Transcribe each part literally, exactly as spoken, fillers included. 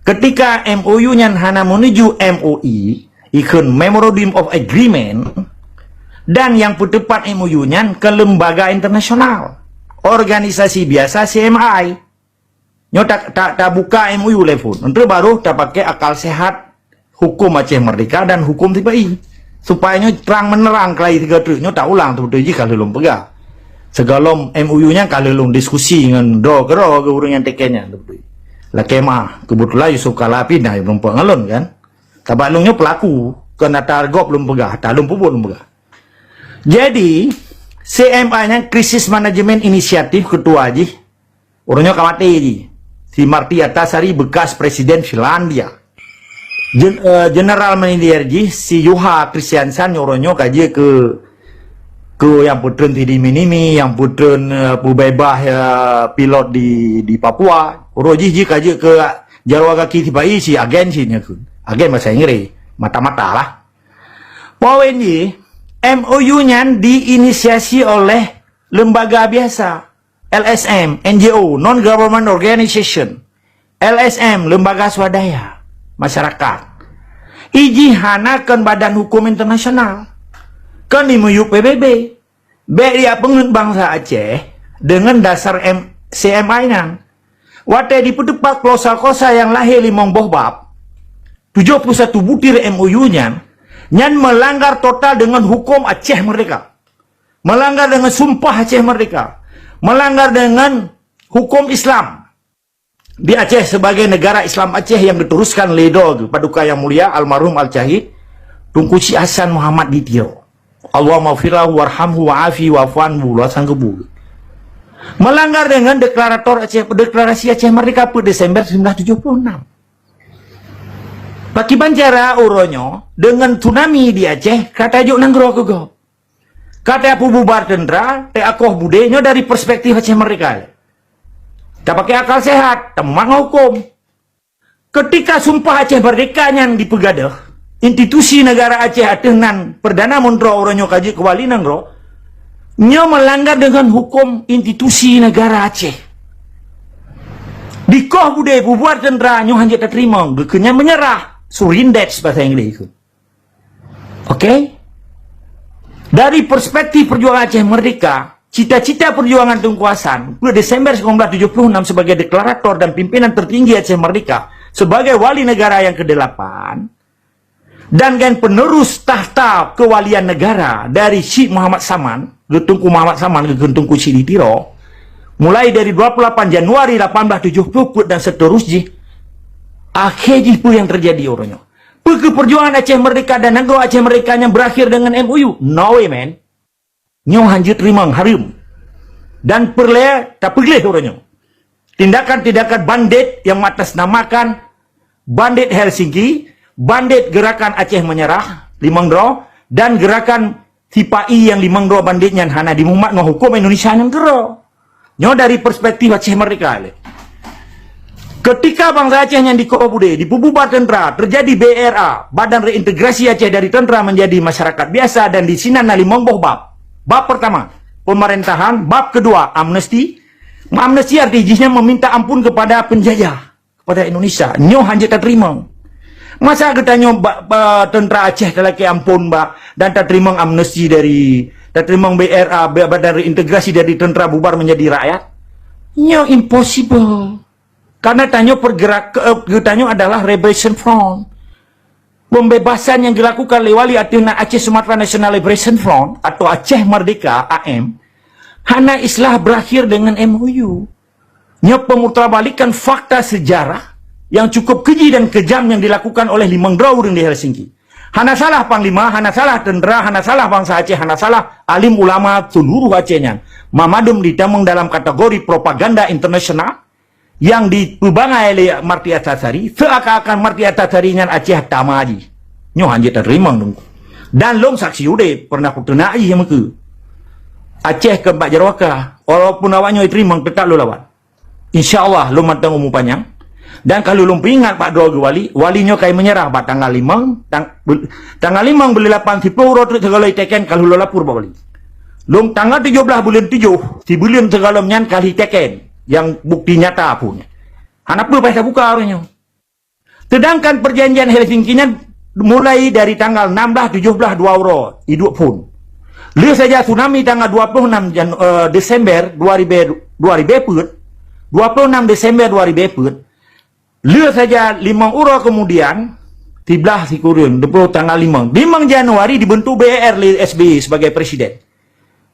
Ketika M O U nyan hana menuju M O I, ikheun Memorandum of Agreement, dan nyang peuteupat M O U nyan ke lembaga internasional, organisasi biasa C M I. Nyoe ta, ta, tabuka M O U lé phon. Untuk baru tapakai akal sehat hukum Aceh Merdeka dan hukum T P I. Supaya nyoe terang menerang keuhai tiga truk nyoe ta ulang beutôi jih ka lheueh lôn peugah. Sigohlom M O U nyan ka lheueh lôn diskusi ngon droe keudroe ureuëng nyang teken nyan beutôi. Lakée meuah, keubeutulan Yusuf Kala pih na lôn peugah ngon lôn kan. Sabab lôn nyoe pelaku, kon ata gob lôn peugah, ata lôn peubuet lôn peugah. Jadi, C M I nyan Crisis Management Initiative ketua jih, uroe nyoe ka maté jih. Si Martti Ahtisaari bekas presiden Finlandia. Gen, eh, General Manager jih si Juha Kristiansson uroe nyoe ka jeuet keu, keu nyang peutreun Sidi Minimi, nyang peutreun, eh, peubeubaih, eh, pilot di, di Papua. Uroe jih jih ka jeuet keu jaroe gaki sipa-i si agen si nyan kheun. Agen bahasa Inggris, mata-mata lah. Poin jih, M O U nyan diinisiasi oleh lembaga biasa, L S M, N G O, non government organization, L S M, lembaga swadaya, masyarakat. Ijih hana kon badan hukum internasional, kon imiyup P B B. Bék riak peungeuet bansa Aceh deungon dasar M, C M I nyan. Watée dipeuteupat klosa-klosa nyang lahé limong boh bab, tujoh puluh satu butir M O U nyan, nyan melanggar total deungon hukum Aceh Merdeka. Melanggar deungon sumpah Aceh Merdeka. Melanggar deungon hukum Islam di Aceh sebagai negara Islam Aceh yang diteruskan lé droe geuh Paduka Yang Mulia almarhum Al-Syahid Teungku Syik Hasan Muhammad di Tiro. Allahumma ghfirlahu warhamhu wa'afi wa'fu anhu, luasan geubui. Melanggar deungon deklarator Aceh, deklarasi Aceh Merdeka peuet Desember sembilan belas tujuh puluh enam. Pakiban cara uroe nyoe deungon tsunami di Aceh ka tajok nanggroe keu gob. Ka tapeububar teuntra, takoh budé nyoe dari perspektif Aceh Merdeka. Tapakai akal sehat, tamumat ngon hukum. Ketika sumpah Aceh Merdeka nyan dipeugadôh, institusi negara Aceh ateueh nan Perdana Menteri uroe nyoe ka jeuet keu wali nanggroe, nyoe melanggar deungon hukum institusi negara Aceh. Dikoh budé bubar teuntra nyoe hana jeuet tateurimong, geukheun nyan menyerah, surrender bahasa Inggris itu. Oke? Dari perspektif perjuangan Aceh Merdeka, cita-cita perjuangan Teungku Hasan, peuet Desember sembilan belas tujuh puluh enam sebagai deklarator dan pimpinan tertinggi Aceh Merdeka, sebagai wali negara yang kedelapan, dan gen penerus tahta kewalian negara dari Syik Muhammad Saman, Teungku Muhammad Saman, Teungku Syik di Tiro, mulai dari dua puluh delapan Januari lapan belas tujuh puluh peuet dan seterus jih, akhé jih peue nyang terjadi uroe nyoe? Peue keuh perjuangan Aceh Merdeka dan nanggroe Aceh Merdeka nyang berakhir dengan M O U? No way, man. Nyoe hana jeuet teurimong, hareuem. Dan peureulée tapeugleh uroe nyoe. Tindakan-tindakan bandit yang mengatasnamakan bandit Helsinki, bandit Gerakan Aceh Menyerah, limong droe, dan gerakan sipa-i nyang limong droe bandit nyan hana jimumat ngon huköm Indonesia nyang keudroe. Nyoe dari perspektif Aceh Merdeka lé. Ketika bansa Aceh nyan dikoh budé, dipeububar teuntra, teujadi B R A, Badan Reintegrasi Aceh dari Teuntra Menjadi Masyarakat Biasa, dan di sinan na limong boh bab. Bab pertama, pemerintahan, bab kedua, amnesti. Amnesti arti jih nyan meminta ampun kepada penjajah, kepada Indonesia. Nyoe hana jeuet tateurimong. Masa geutanyoe ba, ba, teuntra Aceh talakée amphon bak dan tateurimong amnesti dari, tateurimong B R A, Badan Reintegrasi dari teuntra bubar menjadi rakyat? Nyoe impossible. Karena tanyoe pergerak, eh, geutanyoe adalah Liberation Front. Pembebasan yang dilakukan oleh Wali ateueh nan Aceh Sumatra National Liberation Front atau Aceh Merdeka, A M, hana istilah berakhir dengan M O U. Nyoe pemutarbalikan fakta sejarah yang cukup keji dan kejam yang dilakukan oleh limong droe ureuëng di Helsinki. Hana salah panglima, hana salah teuntra, hana salah bansa Aceh, hana salah alim ulama seluruh Aceh nyan. Mamadum ditamong dalam kategori propaganda internasional yang dipeubangai lé Martti Ahtisaari, seakan-akan Martti Ahtisaari nyan Aceh tama jih. Nyoe hana jeuet tateurimong Teungku. Dan lôn saksi udeb, pernah kuteunak jih meukeue. Aceh keu bak jaroe ka, walaupun awak nyoe teurimong, teutap lôn lawan. Insya Allah, lôn mantong umu panyang. Dan ka lôn peuingat bak droe geuh wali, wali nyoe ka menyerah bak tanggal limong, tang, tanggal limong buleuen lapan siplôh uroe treuk sigohlom iteken ka lheueh lôn lapor bak wali. Lôn tanggal tujoh blaih buleuen tujoh, sibuleuen sigohlom nyan ka lheueh iteken, nyang bukti nyata phon. Hana peue payah tabuka uroe nyoe. Sedangkan perjanjian Helsinki nyan mulai dari tanggal enam belas, tujuh belas, dua uroe, idup phon. Lheueh saja tsunami tanggal dua puluh enam Jan-, eh, Desember dua ribu, dua ribu peuet, dua puluh enam Desember dua ribu peuet, lheueh saja limong uroe kemudian, siblah sikureueng, dua puluh tanggal limong. Limong Januari dibentuk B R R lé S B Y sebagai presiden.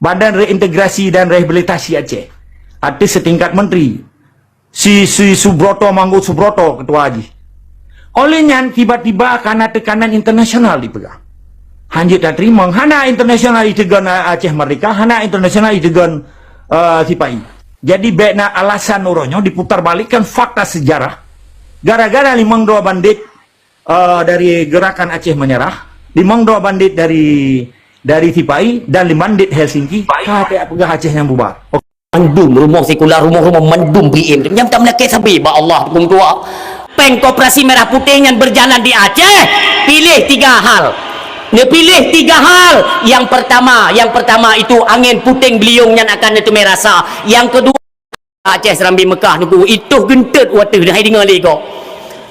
Badan Reintegrasi dan Rehabilitasi Aceh. Artis setingkat menteri. Si, si Subroto Manggut Subroto ketua jih. Oleh nyan, tiba-tiba kana teukanan internasional dipeugah. Hanjeuet tateurimong, hana internasional iteugon Aceh Merdeka, hana internasional iteugon, eh, sipai. Jadi, bèk na alasan uroe nyoe diputar balikkan fakta sejarah. Gara-gara limong droe bandit, eh, dari Gerakan Aceh Menyerah, limong droe bandit dari, dari sipai dan bandit Helsinki, ka tapeugah Aceh nyang bubar. Mandum rumoh sikula, rumoh-rumoh mandum B M. Nyang tameulakèe sabé bak Allah, Teungku Ketua. Peng Koperasi Merah Putih nyan berjalan di Aceh, piléh tiga hal. Neupiléh tiga hal. Yang pertama, yang pertama itu angin puting beliung nyan akan neuteumé rasa. Yang kedua, Aceh Serambi Mekah Teungku, itoh geunteut watèe hai deungö lé gob.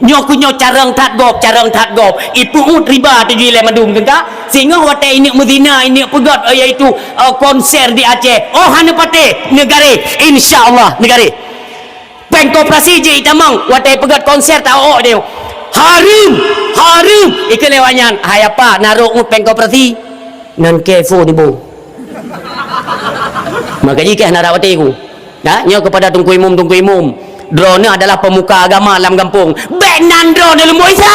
Nyoe keuh nyoe carông that gob, carông that gob. Ipeu'uet riba tujoh ilèe mandum teuka. Singoh watèe ineuk meuzina, ineuk peugöt, eh, yaitu, eh, konser di Aceh. Oh, hana patéh, neugaré. Insya Allah, neugaré. Peng Koperasi jih itamong, watèe peugöt konser ta ôk deh. Hareuem, hareuem. Ikeu lewat nyan, hai apa, narok ngut Peng Koperasi. Nan kefo ni bu. Maka jih keh na rawat ku. Nah, nyoe kepada Teungku Imum, Teungku Imum. Droeneuh adalah pemuka agama lam gampông. Bèk nan droeneuh leumboi sa.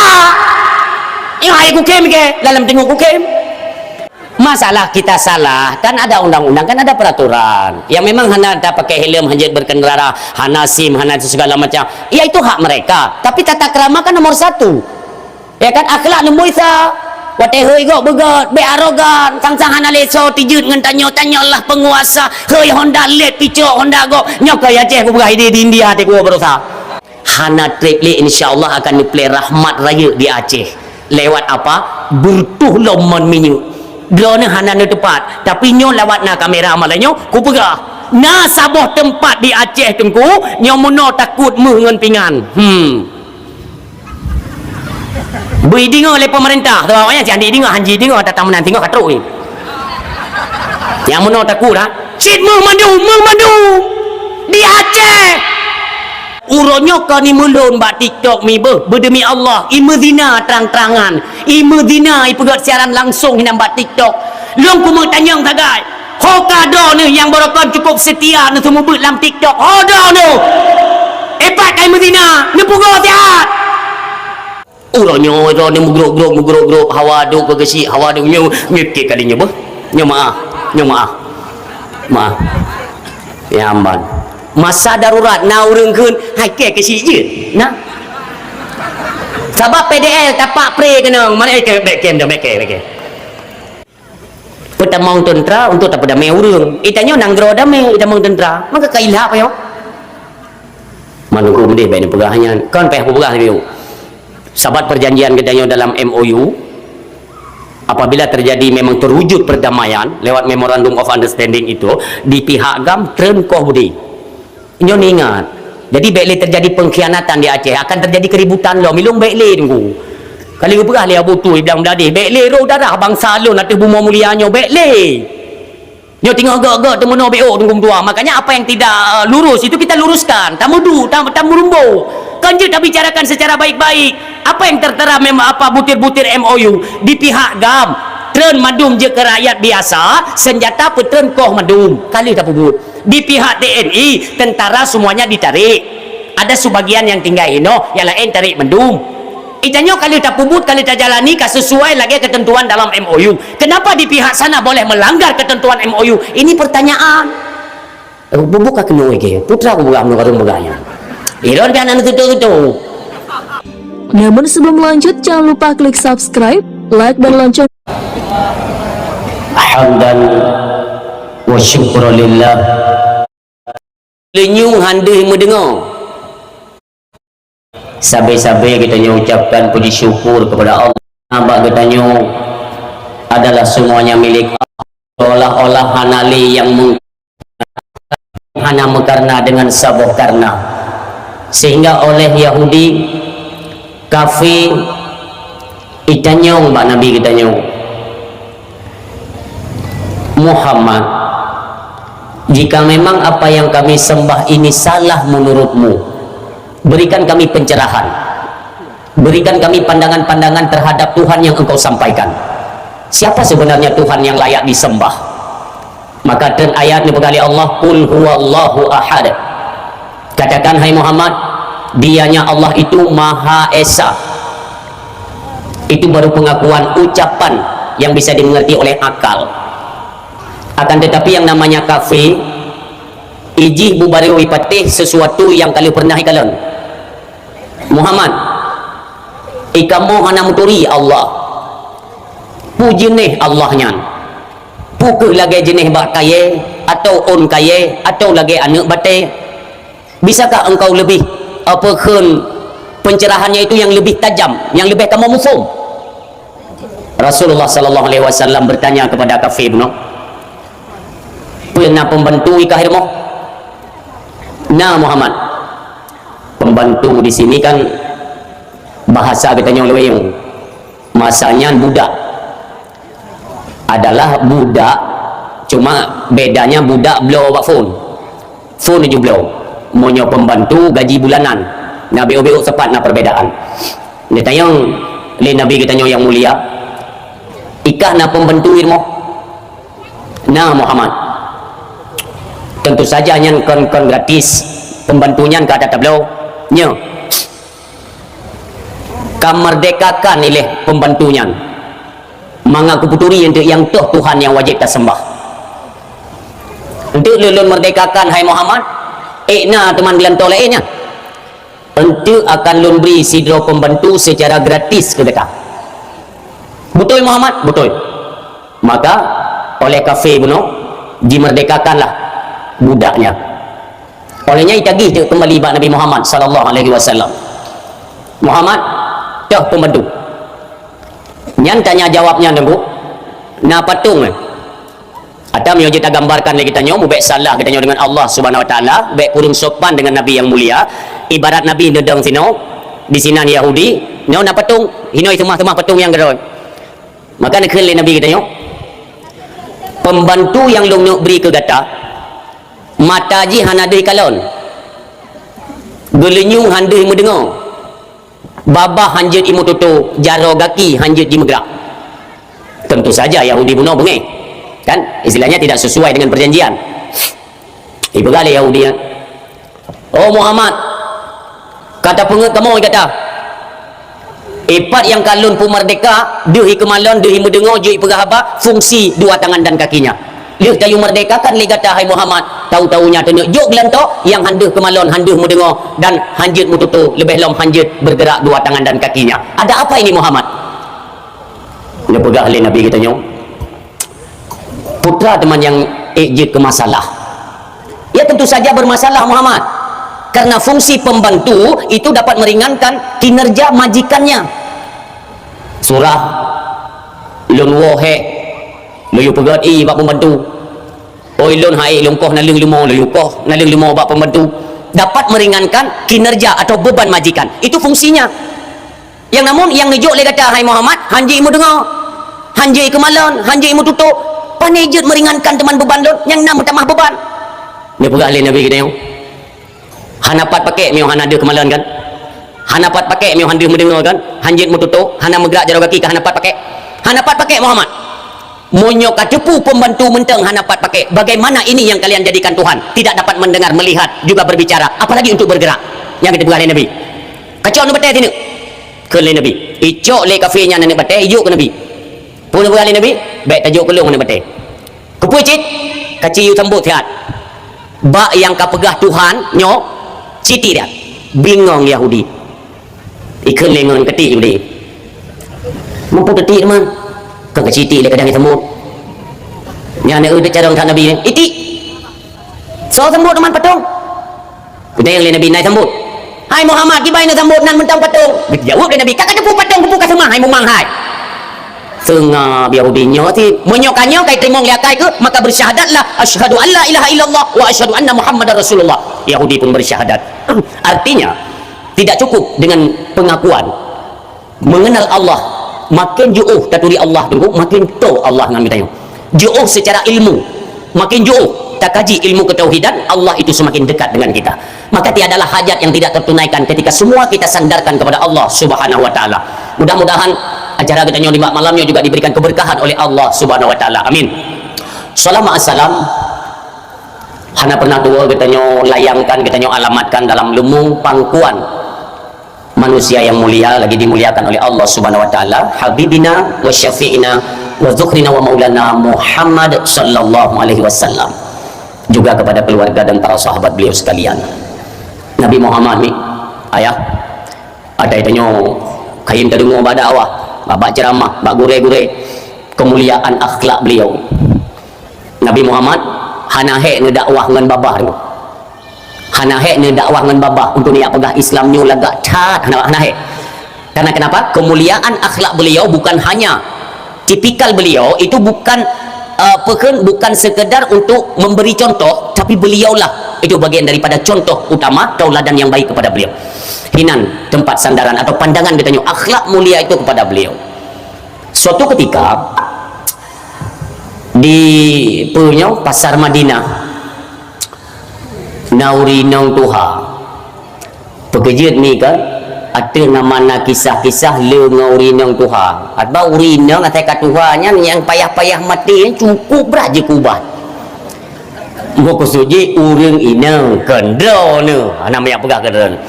Ingat ayat kukem ke? Dalam tengok kukem. Masalah kita salah, kan ada undang-undang, kan ada peraturan. Yang memang hana tak pakai helm, hanjeuet berkendara, hana SIM, hana itu segala macam. Ya itu hak mereka. Tapi tata krama kan nomor satu. Ya kan, akhlak leumboi sa. Watèe hôi gob beugöt, bèk arogan, sang-sang hana lé soe tijeuet ngon tanyoe, tanyoe lah penguasa. Hôi Honda lét picok Honda gob. Nyoe keuh Aceh kupeugah idéh di India teuh kuwoe baroesa. Hana trép lé, insya Allah akan neuplé rahmat rayeuk di Aceh. Lewat apa? Beureutôh lom mon minyeuk. Droeneuh hana neuteupat, tapi nyoe lewat na kamera malam nyoe kupeugah. Na saboh teumpat di Aceh Teungku, nyoe meunoe takot méuh ngon pingan. Hmm. Beu ideungö lé pemerintah, sabab awaknyan si hanjeuet ideungö, hanjeuet ideungö, ata meunan singoh ka trok. Nyang meunoe takot, ha? Cit méuh mandum, méuh mandum. Di Aceh. Uroe nyoe ka ni meulôn bak TikTok mi beuh, beudemi Allah, imeuzina trang-trangan. Imeuzina ipeugöt siaran langsong hinan bak TikTok. Lôn kumeutanyong sagai. Ho ka droeneuh nyang barokon cukup seutia neuseumeubeuet lam TikTok. Ho droeneuh. Epat kai meuzina, neupugoe siat. Uroe nyoe droeneuh meugrôp-grôp, meugrôp-grôp, hawa duek keu geusyik, hawa duek nyoe, nyoe keu kali nyoe beuh. Nyoe maah, nyoe maah. Maah. Ya amban. Masa darurat na ureueng kheun, hai keu geusyik jeuet. Nah. Sabab P D L tapak pre keunong, mana eh, bèk kem dah, bèk kem, bèk kem. Peutamong teuntra untuk tapeudamé ureueng. Itanyoe nanggroe damé, itamong teuntra. Maka ka ilhak payoh. Mandum meudeh bèk neupeugah nyan. Kon payah peugah lagèe nyoe. Sabat perjanjian geutanyoe dalam M O U, apabila terjadi memang terwujud perdamaian lewat Memorandum of Understanding itu, di pihak GAM treun koh budi. Nyoe ingat. Jadi, bèk lé terjadi pengkhianatan di Aceh. Akan terjadi keributan lom. Ilôn bèk lé teungku. Kali geupeugah lé Abu Tu Iblang Meudadeh, bèk lé roh darah bansa lôn ateueh bumoe mulia nyoe, bèk lé. Nyoe teungoh gèt-gèt teumeunoe B O teungku meutuah. Makanya apa yang tidak, eh, lurus itu kita luruskan. Tameudu, tam-, tameurumbo. Kan jeuet tabicarakan secara baik-baik. Apa yang tertera mem-, apa butir-butir M O U di pihak GAM? Treun mandum jeuet keu rakyat biasa, senjata peutreun koh mandum. Ka lheueh tapeubuet. Di pihak T N I, tentara semuanya ditarik. Ada sebagian yang tinggai inoe, yang laén tarék mandum. Itanyoe ka lheueh tapeubuet, ka lheueh tajalani, ka sesuai lagèe ketentuan dalam M O U. Kenapa di pihak sana boleh melanggar ketentuan M O U? Ini pertanyaan. Eh, bu-, buka keunoe ke? Putra ku buka meukarung bagainya. Iron kan anu tutu-tutu. Namun sebelum lanjut, jangan lupa klik subscribe, like, dan lonceng. Hamdan wa syukra lillah. Leunyueng han deuh meudeungoe. Sabe-sabe geutanyoe ucapkan puji syukur kepada Allah. Bak geutanyoe adalah semuanya milik Allah. Seolah-olah hana lé nyang meng-, hana meukarna dengan saboh karna. Sehingga oleh Yahudi Kafé itanyong bak Nabi geutanyoe, "Muhammad, jika memang apa yang kami sembah ini salah menurutmu, berikan kami pencerahan. Berikan kami pandangan-pandangan terhadap Tuhan yang engkau sampaikan. Siapa sebenarnya Tuhan yang layak disembah?" Maka treun ayat neupeugah lé Allah, "Qul huwallahu ahad." Katakan, hai Muhammad, dianya Allah itu Maha Esa. Itu baru pengakuan, ucapan yang bisa dimengerti oleh akal. Akan tetapi yang namanya kafé, ijih bubaroe ipatéh sesuatu nyang ka lheueh pernah ikalon. "Muhammad, ikamoe hana meuturi Allah. Peue jeuneh Allah nyan? Peue kheueh lagée jeuneh bak kayée, atawa ôn kayée, atawa lagée aneuëk batée? Bisakah engkau leubeh, apa kheun, pencerahannya itu nyang leubeh tajam, nyang leubeh kamoe muphom?" Rasulullah sallallahu alaihi wasallam bertanya kepada kafé bunoe, "Peue na pembantu i kah i rumoh?" "Na, Muhammad." Pembantu di sini kan bahasa geutanyoe lawét, masa nyan budak. Adalah budak, cuma bedanya budak bloe bak phon. Phon ju bloe. Meunyoe pembantu gaji bulanan. Na bék-bék sapat na perbedaan. Neutanyong lé Nabi geutanyoe nyang mulia, "I kah na pembantu i rumoh?" "Na, Muhammad." "Tentu saja nyan kon, kon gratis. Pembantu nyan ka ata tabloe." "Nyo." "Kamerdekakan ilée pembantu nyan, mangat kupeuturi eunteuk nyang toh Tuhan nyang wajéb taseumbah." "Eunteuk lôn, lôn merdekakan, hai Muhammad, ék na teuma geulantoe laén nyan?" "Eunteuk akan lôn bri sidroe pembantu secara gratis keu gata." "Beutôi, Muhammad?" "Beutôi." Maka oleh kafé bunoe jimerdekakanlah budaknya. Oleh nyan itagih teuk keumbali bak Nabi Muhammad sallallahu alaihi wasallam, "Muhammad, toh pembantu." Nyan tanya jawab nyan, Teungku, na patong, eh? Atau meunyoe jeuet tagambarkan lé geutanyoe, mubék salah geutanyoe deungon Allah Subhanahu Wa Taala, bék kureueng sopan deungon Nabi nyang mulia. Ibarat Nabi neudong sinoe, di sinan Yahudi, nyoe na patong, hinoe seumah-seumah patong nyang keudroe. Maka neukheun lé Nabi geutanyoe, "Pembantu nyang lôn neuk bri keu gata, mata jih hana deuh ikalon, geulinyueng han deuh imeudeungoe, babah han jeuet imeututoe, jaroe gaki han jeuet jimeugrak." Tentu saja Yahudi bunoe beungéh. Kan? Istilahnya tidak sesuai dengan perjanjian. Ipeugah lé Yahudi nyan, "Oh Muhammad, ka tapeungeut kamoe gata. Ipat nyang ka lôn peumerdeka, deuh ikeumalon, deuh imeudeungoe, jeuet ipeugah haba, fungsi dua tangan dan kakinya. Lheueh tayue merdekakan lé gata, hai Muhammad, tahu-tahunya teuneuk jok geulantoe nyang han deuh keumalon, han deuh meudeungoe, dan han jeuet meututoe, leubeh lom han jeuet bergerak dua tangan dan kakinya. Ada apa ini, Muhammad?" Neupeugah lé Nabi geutanyoe, "Peue teuma nyang ék jeuet keu masalah?" "Ya, tentu saja bermasalah, Muhammad. Karena fungsi pembantu itu dapat meringankan kinerja majikannya." Surah, lôn woe hék, lôn yue peugét ié bak pembantu. Oi, lôn hai, lôn koh naleueng leumo, lôn yue koh naleueng leumo bak pembantu. Dapat meringankan kinerja atau beban majikan. Itu fungsinya. Nyang namun nyang neujok lé gata, hai Muhammad, han jeuet imeudeungoe, han jeuet ikeumalon, han jeuet imeututoe. Pane jeuet meringankan teuma beban lôn, nyang na meutamah beban. Neupeugah lé Nabi geutanyoe, "Hana pat pakék meunyoe hana deuh keumalon kan? Hana pat pakék meunyoe han deuh meudeungoe kan? Han jeuet meututoe, hana meugrak jaroe gaki ka hana pat pakék? Hana pat pakék, Muhammad?" Meunyoe ka teupeu pembantu mantong hana pat pakék, bagaimana ini yang kalian jadikan Tuhan? Tidak dapat mendengar, melihat, juga berbicara, apalagi untuk bergerak. Nyang geupeugah lé Nabi. Kacok aneuëk batée sineuk. Kheun lé Nabi. Icok lé kafé nyan aneuëk batée, ijok keu Nabi. Peue neupeugah lé Nabi? Bék tajok keu lôn aneuëk batée. Keupeue cit? Kaci yue sambot siat. Bak nyang ka peugah Tuhan nyoe, cit tiek. Bingong Yahudi. Ikheun lé ngon keutik udeb. Muphom teutik teuma. Kon keucitik lé kadang jisambot. Nyan na eu teucarông that Nabi, "Itik! Soe sambot teuma patong?" Geutanyong lé Nabi, "Na sambot?" "Hai Muhammad, kiban na sambot nan mantong patong?" Geujaweueb lé Nabi, "Ka kateupeue patong keupeue ka seumah, hai mumang hai!" Seungab Yahudi nyoe cit, "Meunyoe ka nyoe ka iteurimong lé akai keuh, maka bersyahadatlah, 'Asyhadu an la ilaha illallah wa asyhadu anna Muhammadar Rasulullah.'" Yahudi pun bersyahadat. Artinya, tidak cukup dengan pengakuan. Mengenal Allah, makin jauh taturi Allah, Teungku, makin toe Allah ngon geutanyoe. Jauh secara ilmu, makin jauh takaji ilmu ketauhidan, Allah itu semakin dekat dengan kita. Maka tiadalah hajat yang tidak tertunaikan ketika semua kita sandarkan kepada Allah Subhanahu wa Taala. Mudah-mudahan acara geutanyoe di malam nyoe juga diberikan keberkahan oleh Allah Subhanahu wa Taala. Amin. Salam assalam hana pernah tuwoe geutanyoe layangkan, geutanyoe alamatkan dalam leumo pangkuan manusia yang mulia, lagi dimuliakan oleh Allah Subhanahu wa Taala, habibina wa syafi'ina wa zukhrina wa maulana Muhammad sallallahu alaihi wasallam. Juga kepada keluarga dan para sahabat beliau sekalian. Nabi Muhammad ni, ayah, ada tanyoe kayém tadeungoe bak dakwah, bak ceramah, bak gurée-gurée, kemuliaan akhlak beliau. Nabi Muhammad hana hék neudakwah ngon babah. Hana hék neudakwah ngon babah untuk neujak peugah Islam nyoe lagak that, hana, hana hék. Karena kenapa? Kemuliaan akhlak beliau bukan hanya tipikal beliau itu bukan, eh, peukheun, bukan sekedar untuk memberi contoh, tapi beliaulah itu bagian daripada contoh utama tauladan yang baik kepada beliau. Hinan tempat sandaran atau pandangan geutanyoe akhlak mulia itu kepada beliau. Suatu ketika di peue nyoe, pasar Madinah, na ureuëng inong tuha. Peukeujeuet mi kan, ateueh nama na kisah-kisah le ngon ureuëng inong tuha. Atba ureuëng inong asai ka tuha nyan nyang payah-payah maté nyan cukup brat jikeubat. Meukeusut jih ureuëng inong keudroe nyoe, hana meuyak peugah keudroe nyoe.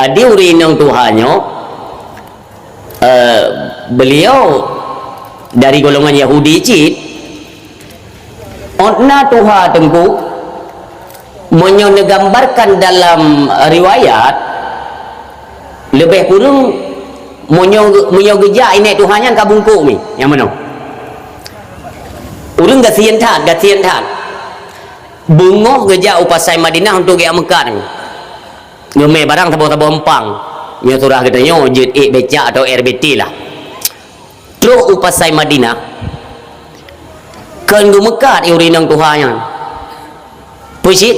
Adi ureuëng inong tuha nyoe, eh, beliau dari golongan Yahudi cit, ôt na tuha Teungku, meunyoe neugambarkan dalam riwayat, leubeh kureueng meunyoe, meunyoe geujak inék tuha nyan ka bungkôk mi, nyang meunoe. Ureuëng gasien that, gasien that. Beungoh geujak u pasai Madinah untuk geujak meukat. Ngeumé barang saboh-saboh empang. Nyoe surah geutanyoe jeuet ék becak atau R B T lah. Trok u pasai Madinah, kheun geumeukat ureuëng inong tuha nyan. Peucit,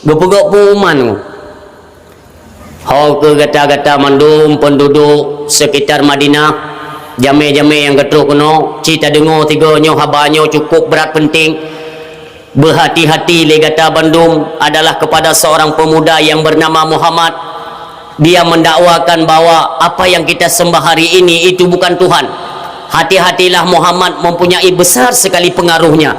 geupeugah peuman. Ho keu gata-gata mandum penduduk sekitar Madinah, jamé-jamé nyang geutrok keunoe, ci tadeungoe tiga nyoe haba nyoe cukup brat penting. Berhati-hati lé gata bandum adalah kepada seorang pemuda yang bernama Muhammad. Dia mendakwakan bahwa apa yang kita sembah hari ini itu bukan Tuhan. Hati-hatilah, Muhammad mempunyai besar sekali pengaruhnya.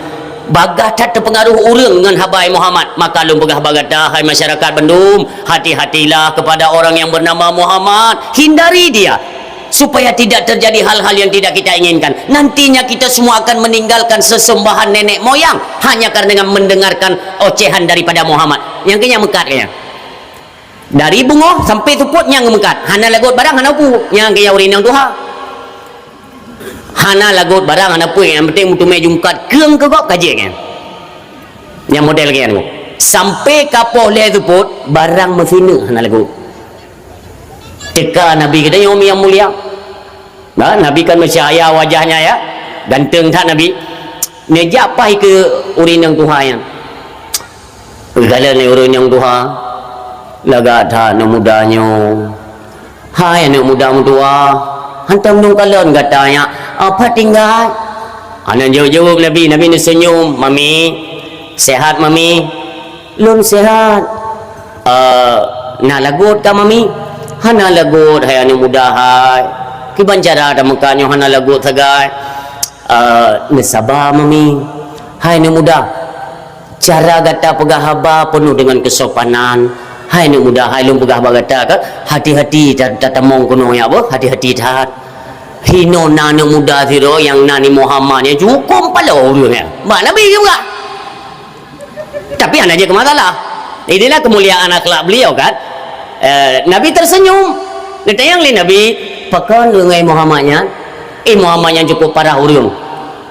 Bagah that teupeungaruh ureuëng ngon haba Muhammad. Maka lôn peugah bak gata, hai masyarakat bandum, hati-hatilah kepada orang yang bernama Muhammad. Hindari dia. Supaya tidak terjadi hal-hal yang tidak kita inginkan. Nantinya kita semua akan meninggalkan sesembahan nenek moyang hanya karena dengan mendengarkan ocehan daripada Muhammad. Nyang keu nyan meukat keu nyan. Dari beungoh sampai seupôt nyang meukat. Hana lagot barang, hana peue. Nyang keu nyan ureuëng inong tuha. Hana lagot barang, hana peue. Nyang penting meuteumé jungkat keueng keu gob ka jeuet nyan. Nyang model keu nyan. Sampai ka poh lhée seupôt, barang meusineuk hana lagot. Teuka Nabi geutanyoe nyang mulia. Nah, Nabi kan meucahya wajahnya ya. Ganteng that Nabi. Neujak paih keu ureuëng inong tuha nyan. Geukalon lé ureuëng inong tuha. Lagak that aneuk muda nyoe. Hai aneuk muda meutuah. Hantom lôn kalon gata nyan. Apa tinggai? Hana jaweueb-jaweueb Nabi. Nabi neuseunyum. Mami. Sehat, Mami? Lôn sehat. Eh, na lagot ka, Mami? Hana lagot, hai aneuk muda hai. Kiban cara tameukat nyoe hana lagot sagai? Eh, neusaba, Mami. Hai aneuk muda, cara gata peugah haba peunoh deungon keusopanan. Hai aneuk muda hai, lôn peugah bak gata ka, hati-hati ta-, tatamong keunoe nyan beuh, hati-hati that. Hinoe na aneuk muda sidroe nyang nan ni Muhammad nyan jukông paloe ureuëng nyan. Bak Nabi geupeugah. Tapi hana jeuet keu masalah. Inilah kemuliaan akhlak beliau kan. Eh, Nabi tersenyum. Geutanyong lé Nabi, "Pakon ureuëng Muhammad nyan?" Eh, Muhammad nyan cukup parah ureuëng.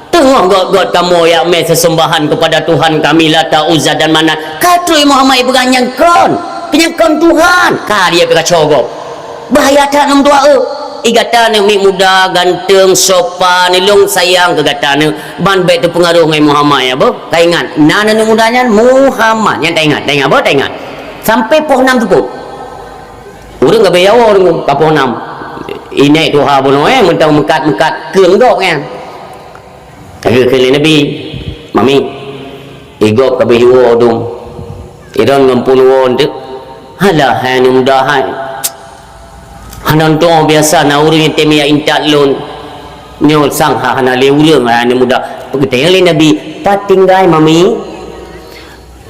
Teungoh göt-göt kamoe jak mé seuseumbahan keupada Tuhan kami Lata, Uzza dan Manat. Ka trok Muhammad ipeugah nyang kon. Keu nyang kon Tuhan. Ka dia pih ka cogop. Bahaya that ngon tuha eu. I gata neuëk miet muda, ganteng, sopan, ilong sayang keu gata neuëk. Ban bék teupeungaroh ngon Muhammad ya, boh. Ka ingat, na aneuk muda nyan Muhammad. Nyan ta ingat, ta ingat, boh, ta ingat. Sampai poh nam teupot. Ureuëng ka beuyawa ureuëng ka poh nam. Inék tuha bunoe mantong meukat-meukat keueng gob nyan. Lagée kheun lé Nabi, "Mami, i gob ka beuh jiwoe dum. I droen ngon phon woe eunteuk." "Halah, hai aneuk muda hai. Hana tuoh biasa na ureuëng nyang tem jak intat lôn. Nyoe sang ha-, hana lé ureuëng, hai aneuk muda." Geutanyoe lé Nabi, "Pat tinggai, Mami?"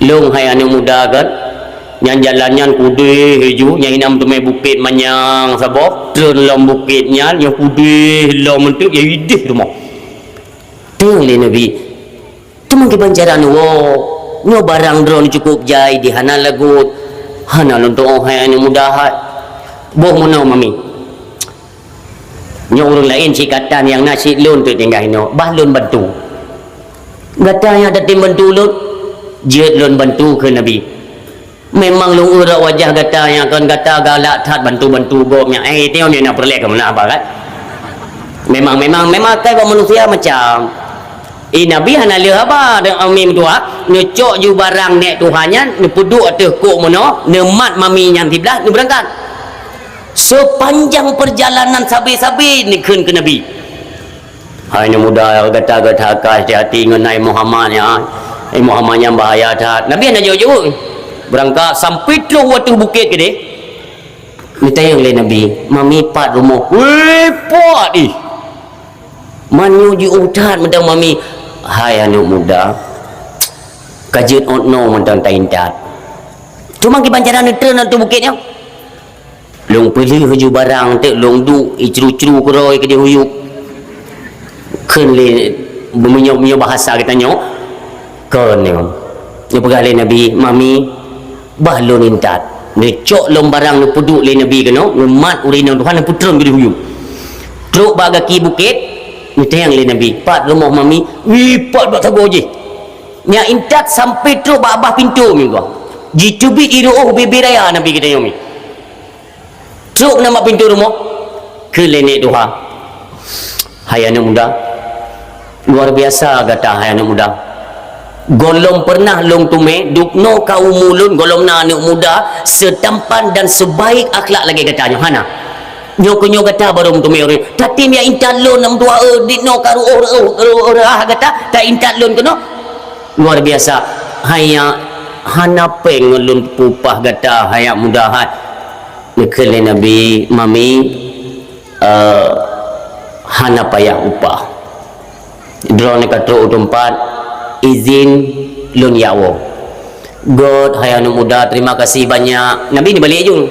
"Lôn hai aneuk muda kan, nyang jalan nyan keudeh laju, nyang inong teumé bukét manyang saboh, treun lom bukét nyan, nyang keudeh lom eunteuk, ya ideh rumoh." Teuh lé Nabi, "Teuma kiban cara neuwoe, nyoe barang droeneuh cukôp jai di hana lagot, hana lôn tuoh hai aneuk muda hai." "Boh meunoe, Mami. Nyoe ureuëng laén cit gata nyang na cit lôn teuk tinggai inoe, bah lôn bantu. Gata nyang tatem bantu lôn, jeuet lôn bantu," kheun Nabi. "Memang lôn eurok wajah gata nyang kon gata galak that bantu-bantu gob nyan. Eh, teuh nyoe na peureulée keu meunan haba kan? Memang, memang, memang akai bak manusia macam." I Nabi hana lé haba deungon Mami meutuha, neucok ju barang nék tuha nyan, neupeuduek ateueh kok meunoe, neumat Mami nyan siblah, neubeurangkat. Seupanjang peurjalanan sabe-sabe neukheun keu Nabi, "Hai aneuk muda, gata-gata ka hati-hati ngon hai Muhammad nyan. Hai Muhammad nyan bahaya that." Nabi hana jaweueb-jaweueb. Beurangkat sampai troh u ateueh bukét keudeh. Neutanyong lé Nabi, "Mami, pat rumoh?" "Weh, pat ih! Meunyoe jiôh that mantong, Mami." "Hai aneuk muda, ka jeuet ôt noe mantong taintat." Teuma kiban cara neutreun ateueh bukét nyoe? "Lôn peulheueh ju barang teuk lôn duek, icru-cru keudroe keudeh u yup." Kheun lé, meunyoe, meunyoe bahasa geutanyoe, kon nyoe. Neupeugah lé Nabi, "Mami, bah lôn intat." Neucok lom barang neupeuduek lé Nabi keunoe, neumat ureuëng inong tuha neupeutreun keudeh u yup. Trok bak gaki bukét, neutanyong lé Nabi, "Pat rumoh Mami?" "Wih, pat bak sagoe jih." Nyan intat sampai trok bak babah pintoe minggu. Jiteubiet iruôh bebe raya Nabi geutanyoe mi. Trok na bak pintoe rumoh, kheun lé nék tuha, "Hai aneuk muda, luar biasa gata hai aneuk muda. Gohlom pernah lôn teumé, dubnoe ka umu lôn gohlom na aneuk muda seutampan dan seubaik akhlak lagée gata nyoe hana. Nyoe keu nyoe gata barô meuteumé ureuëng. Tatem jak intat lôn aneuk muda, eh, dinoe ka ruôh-ruôh gata, taintat lôn keunoe. Luar biasa. Hai nyak, hana péng ngon lôn peupah gata hai aneuk muda hai." Neukheun lé Nabi, "Mami, eh, hana payah upah. Droeneuh ka trok u teumpat, izin lôn jak woe." "Göt hai aneuk muda, terima kasih banyak." Nabi neubalek ju.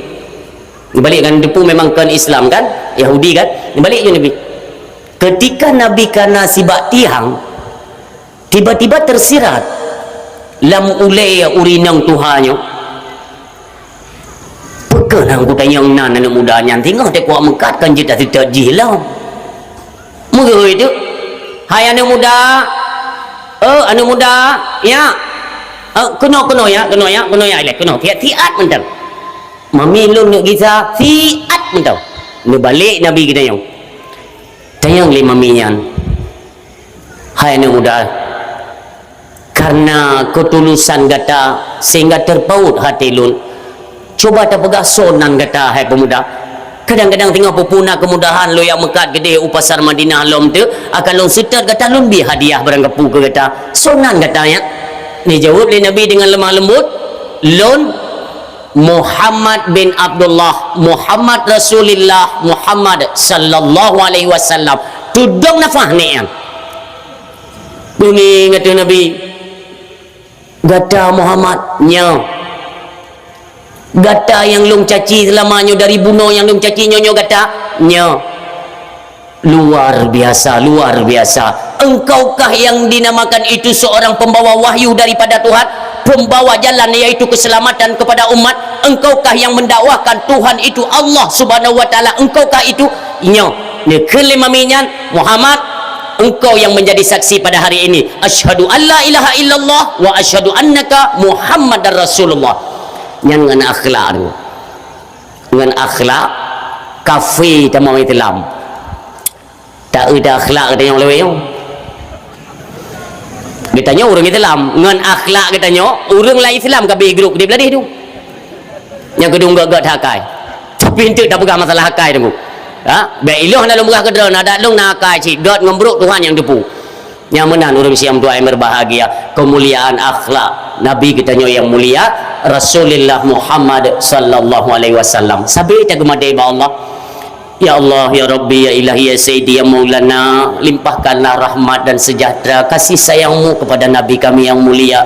Neubalek kan, teupeu memang kon Islam kan, Yahudi kan, neubalek ju Nabi. Ketika Nabi kana sibak tiang, tiba-tiba tersirat lam ulée ureuëng inong tuha nyoe, "Peu kheueh nyang kutanyong nan aneuk muda nyan, singoh teuk kuat meukat kon jeuet taseutôt jih lom." Meugeuhôi teuk, "Hai aneuk muda, eh, aneuk muda, ya, eh, keunoe, keunoe ya, keunoe ya, keunoe ya, ilée keunoe, siat-siat mantong. Mami lôn neuk gisa, siat mantong." Neubalek Nabi geutanyong. Tanyong lé mami nyan, "Hai aneuk muda, kareuna keutulusan gata sehingga terpaut hati lôn. Cuba tapeugah soe nan gata, hai peumuda. Kadang-kadang singoh peue-peue na keumudahan lôn jak meukat keudeh u pasar Madinah lom teuk, akan lôn seutôt gata, lôn bie hadiah barang kapeue keu gata. Soe nan gata nyan?" Neujaweueb lé Nabi deungon lemah leumbot, "Lôn Muhammad bin Abdullah, Muhammad Rasulillah, Muhammad sallallahu alaihi wasallam." Tudong nafah nék nyan. Beungieng ateueh Nabi, "Gata Muhammad?" "Nyoe." "Gata nyang lôn caci seulama nyoe dari bunoe nyang lôn caci nyoe, nyoe gata?" "Nyoe." "Luar biasa, luar biasa. Engkaukah yang dinamakan itu seorang pembawa wahyu daripada Tuhan, pembawa jalan yaitu keselamatan kepada umat? Engkaukah yang mendakwahkan Tuhan itu Allah Subhanahu wa Ta'ala? Engkaukah itu?" Nyoe, neukheun lé mami nyan, "Muhammad, engkau yang menjadi saksi pada hari ini. Asyhadu an la ilaha illallah wa asyhadu annaka Muhammadar Rasulullah." Nyan ngon akhlak tu. Ngon akhlak kafé tamong Islam. Tak eu akhlak geutanyoe lewat nyoe. Geutanyoe ureuëng Islam, ngon akhlak geutanyoe, ureuëng laén Islam ka bri grup di beulaih tu. Nyang keudua gét-gét akai. Tapi enteuk tapeugah masalah akai tu. Ha? Bèk ilôn hana lôn peugah keu droeneuh, adak lôn na akai cit, göt ngon brôk Tuhan nyang teupeu. Nyang meunan ureueng siang tuha nyang berbahagia, keumuliaan akhlak Nabi geutanyoe nyang mulia, Rasulullah Muhammad sallallahu alaihi wasallam. Sabe tageumadé bak Allah. Ya Allah, ya Rabbi, ya Ilahi, ya Sayyidi, ya Maulana, limpahkanlah rahmat dan sejahtera, kasih sayang-Mu kepada Nabi kami yang mulia,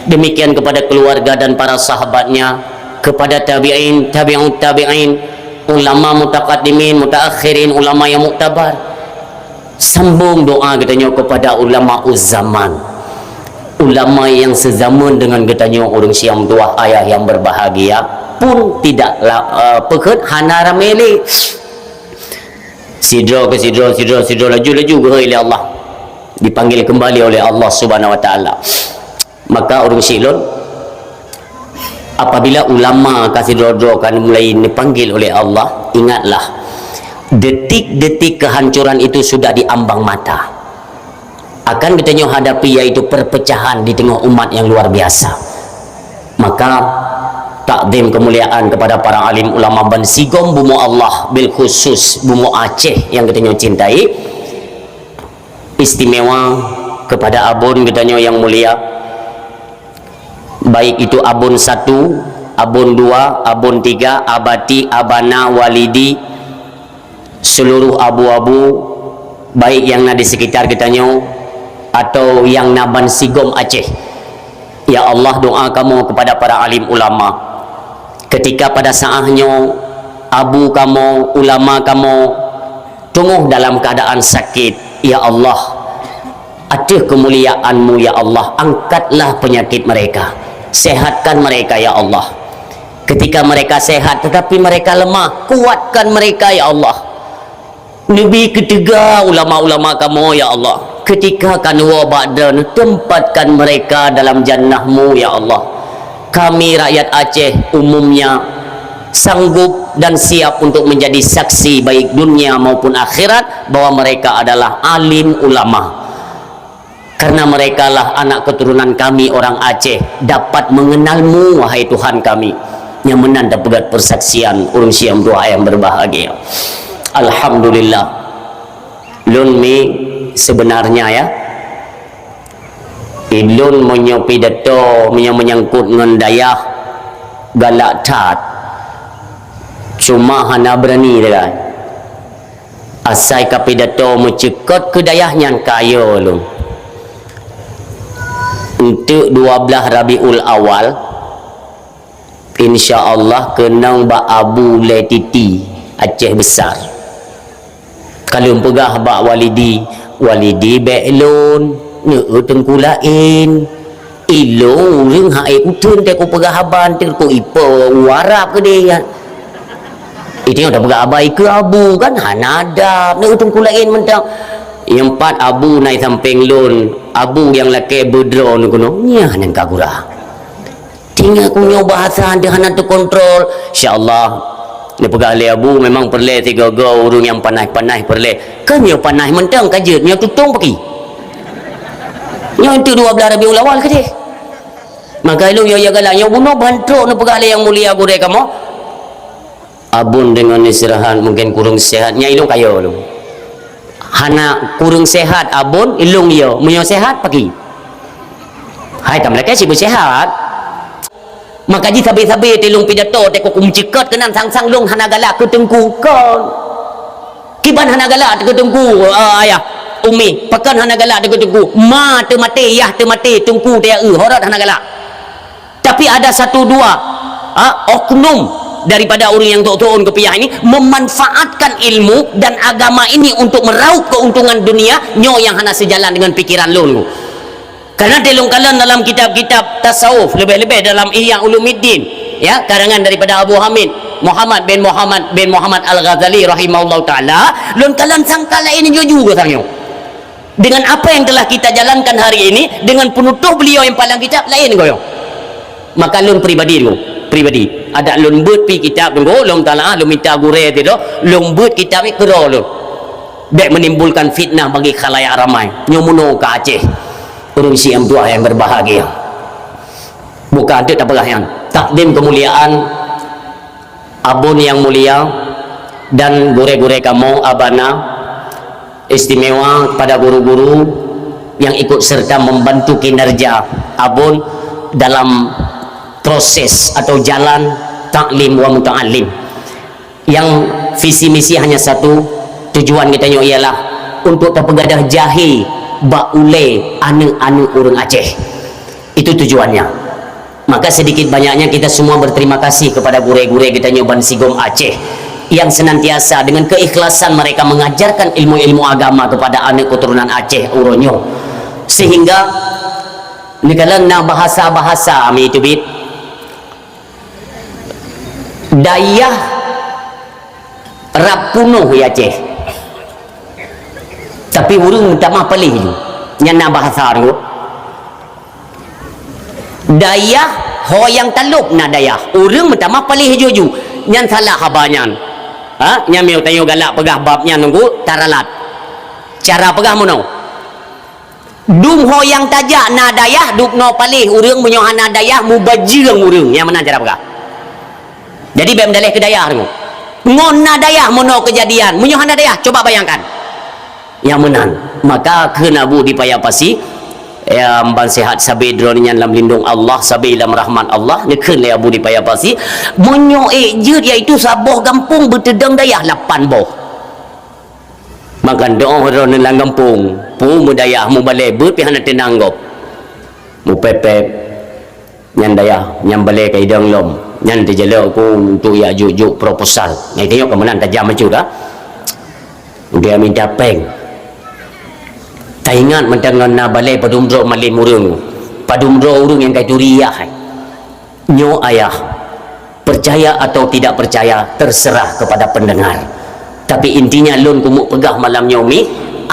demikian kepada keluarga dan para sahabatnya, kepada tabi'in, tabi'ut tabi'in, ulama mutaqaddimin, mutaakhirin, ulama yang muktabar. Sambung doa geutanyoe kepada ulama zaman. Ulama yang sezaman dengan geutanyoe, ureueng siang tuha, ayah yang berbahagia, pun tidak la-, eh, peukheun hana ramé lé. Sidroe keu sidroe, sidroe, sidroe, laju-laju geuhôi lé Allah. Dipanggil kembali oleh Allah Subhanahu wa Taala. Maka ureueng syik lôn, apabila ulama ka sidroe-droe ka mulai dipanggil oleh Allah, ingatlah, detik-detik kehancuran itu sudah di ambang mata. Akan geutanyoe hadapi, yaitu perpecahan di teungoh umat yang luar biasa. Maka, takzim kemuliaan kepada para alim ulama ban sigom bumoe Allah, bil khusus bumoe Aceh yang geutanyoe cintai, istimewa kepada abon geutanyoe yang mulia, baik itu abon satu, abon dua, abon tiga, abati, abana, walidi, seluruh abu-abu, baik yang na di sekitar geutanyoe atau yang na ban sigom Aceh. Ya Allah, doa kamoe kepada para alim ulama. Ketika pada saat nyoe, abu kamoe, ulama kamoe, teungoh dalam keadaan sakit, ya Allah, ateueh keumuliaan-Mu, ya Allah, angkatlah penyakit mereka. Sehatkan mereka, ya Allah. Ketika mereka sehat tetapi mereka lemah, kuatkan mereka, ya Allah. Neubi keuteuga ulama-ulama kamoe, ya Allah. Ketika ka neuwoe bak Droeneuh, tempatkan mereka dalam jannah-Mu, ya Allah. Kami, rakyat Aceh umumnya, sanggup dan siap untuk menjadi saksi baik dunia maupun akhirat bahwa mereka adalah alim ulama. Karena merekalah anak keturunan kami orang Aceh dapat mengenal-Mu, wahai Tuhan kami. Nyang meunan tapeugah persaksian ureueng siang tuha yang berbahagia. Alhamdulillah. Lôn mi sebenarnya ya, Ilôn meunyoe pidato, meunyoe meunyangkot ngon dayah, galak that. Cuma hana beurani lagèe. Asai ka pidato meucukot keu dayah nyan kayô lôn. Enteuk dua blah Rabiul Awal, insya Allah keunong bak Abu Lé Titi, Aceh Besar. Ka lôn peugah bak Walidi, "Walidi, bèk lôn, neueu teungku laén. Ilôn ureueng hai kuteun teuh kupeugah haba, teuh ku ipo u Arab keudéh." Itu nyang tapeugah haba ikeue abu kan, hana adab, neueu teungku laén mantong. Nyang pat abu na i sampéng lôn, abu nyang lakèe beudroe neuh keunoe, nyan nyang ka gura. Tinggai ku nyoe bahasa deuh hana teukontrol. Insya Allah, neupeugah lé Abu, memang peureulèe sigoe-goe ureueng nyang panaih-panaih peureulèe. Kan nyoe panaih mantong ka jeuet, nyoe tutong paki. Nyoe enteuk dua blah Rabiul Awal keudéh. Maka ilôn nyoe ya galak, nyoe bunoe ban trok neupeugah lé nyang mulia gurèe kamoe. Abon deungon istirahat mungken kureueng sehat, nyan ilôn kayô lôn. Hana kureueng sehat abon, ilôn yo, meunyoe sehat paki. Hai, tameulakèe sibeuet sehat. Maka jih sabe-sabe teuh lôn pidato, teuh kok meucukot keunan sang-sang lôn hana galak keu teungku kon. Kiban hana galak keu teungku, eh, ayah, umi, pakon hana galak keu teungku. Ma teumaté, yah teumaté, teungku teuh, eh, horot hana galak. Tapi ada satu dua, ha, oknum daripada ureueng nyang tôk-tôk keupiah ini memanfaatkan ilmu dan agama ini untuk meraup keuntungan dunia, nyoe nyang hana seujalan dengan pikiran lôn. Karena teuh lôn kalon dalam kitab-kitab tasawuf, lebih-lebih dalam Ihya Ulumuddin, ya, karangan daripada Abu Hamid Muhammad bin Muhammad bin Muhammad Al-Ghazali rahimahullahu taala, lôn kalon sangka laén jujur geutanyoe. Dengan apa yang telah kita jalankan hari ini, dengan penutuh beliau yang paling kitab lain goyong. Maka lôn pribadi tu, pribadi. Ada lôn beuet pi kitab tu, lôn talaah, lôn minta gurèe tu, lôn beuet kitab ni keudroe lôn. Bèk menimbulkan fitnah bagi khalayak ramai. Nyoe meunoe ka Aceh. Ureueng siang tuah yang berbahagia. Bukan tu tak peugah nyan. Takdim kemuliaan Abon yang mulia, Dan gurée-gurée kamoe, abana, istimewa kepada guru-guru yang ikut serta membantu kinerja ABUN dalam proses atau jalan taklim wa muta'allim. Yang visi misi hanya satu, tujuan geutanyoe ialah untuk tapeugadôh jahé bak ulée aneuëk-aneuëk ureuëng Aceh. Itu tujuannya. Maka sedikit banyaknya kita semua berterima kasih kepada gurée-gurée geutanyoe bansigom Aceh yang senantiasa dengan keikhlasan mereka mengajarkan ilmu-ilmu agama kepada aneuëk keturunan Aceh uroe nyoe. Sehingga neukalon na bahasa-bahasa ami teubiet, dayah rab punoh ya Aceh. Tapi ureuëng meutamah paléh ju. Nyan na bahasa tu. Dayah ho nyang talop na dayah. Ureuëng meutamah paléh ju-ju. Nyan salah haba nyan. Ha? Nyan meunyoe tanyoe galak peugah bab nyan nunggu taralat. Cara peugah meunoe. Dum ho nyang tajak na dayah, dubnoe paléh ureuëng meunyoe hana dayah mubajeueng ureuëng. Nyang meunan cara peugah. Jadi bék meudaléh keu dayah deungoe. Ngon na dayah meunoe keujadian, meunyoe hana dayah, coba bayangkan. Nyang meunan. Maka kheun Abu di Paya Pasi, ya, ban sehat sabe droeneuh nyan lam lindong Allah, sabe lam rahmat Allah, neukheun lé Abu di Paya Pasi, meunyoe ék jeuet yaitu saboh gampông beuteudong dayah lapan boh. Maka doh droeneuh lam gampông, pu meudayah, mubalée, beuet pih hana teunang gob. Mupepet, nyan dayah, nyan balée ka idong lom. Nyan teujalok ku untuk jak jok-jok proposal. Nah, itu nyoe keumeunang tajam acu dah. Dia minta péng. Taingat mantong ngon na balée padum droe malem ureuëng. Padum droe ureuëng nyang ka ituri yah. Nyoe ayah, percaya atau tidak percaya, terserah kepada pendengar. Tapi intinya lôn keumeuk peugah malam nyoe mi,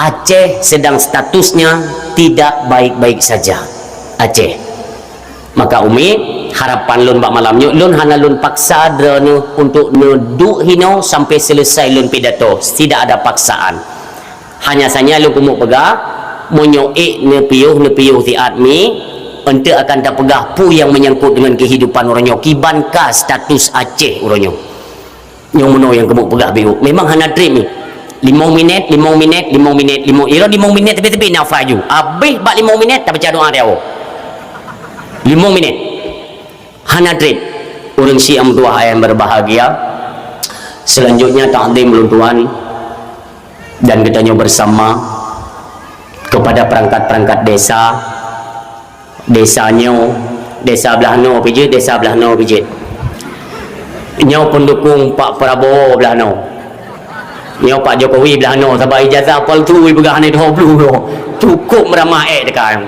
Aceh sedang statusnya tidak baik-baik saja. Aceh. Maka umi, harapan lôn bak malam nyoe, lôn hana lôn paksa droeneuh untuk neuduek hinoe sampai selesai lôn pidato. Tidak ada paksaan. Hanya saja lôn keumeuk peugah, meunyoe ék neupiôh, neupiôh siat mi, eunteuk akan tapeugah peue nyang menyangkut dengan kehidupan uroe nyoe, kiban ka status Aceh uroe nyoe. Nyoe meunoe nyang keumeuk peugah biôh. Memang hana treb mi. Limong minét, limong minét, limong minét, limong, ira limong minét tepi-tepi nafai ju. Abéh bak limong minét, tabaca doa di awak. Limong minét. Hana treb. Ureuëng syiek nyang meutuah ayah nyang berbahagia. Selanjutnya takdim ulôn tuan dan geutanyoe bersama kepada perangkat-perangkat desa. Desa nyoe, desa blah noe pih jeuet, desa blah noe pih jeuet. Nyoe pendukung Pak Prabowo blah noe. Nyoe Pak Jokowi blah noe, sabab ijazah palsu ipeugah hana dua puluh nyoe. Cukup meuramah ék teuka.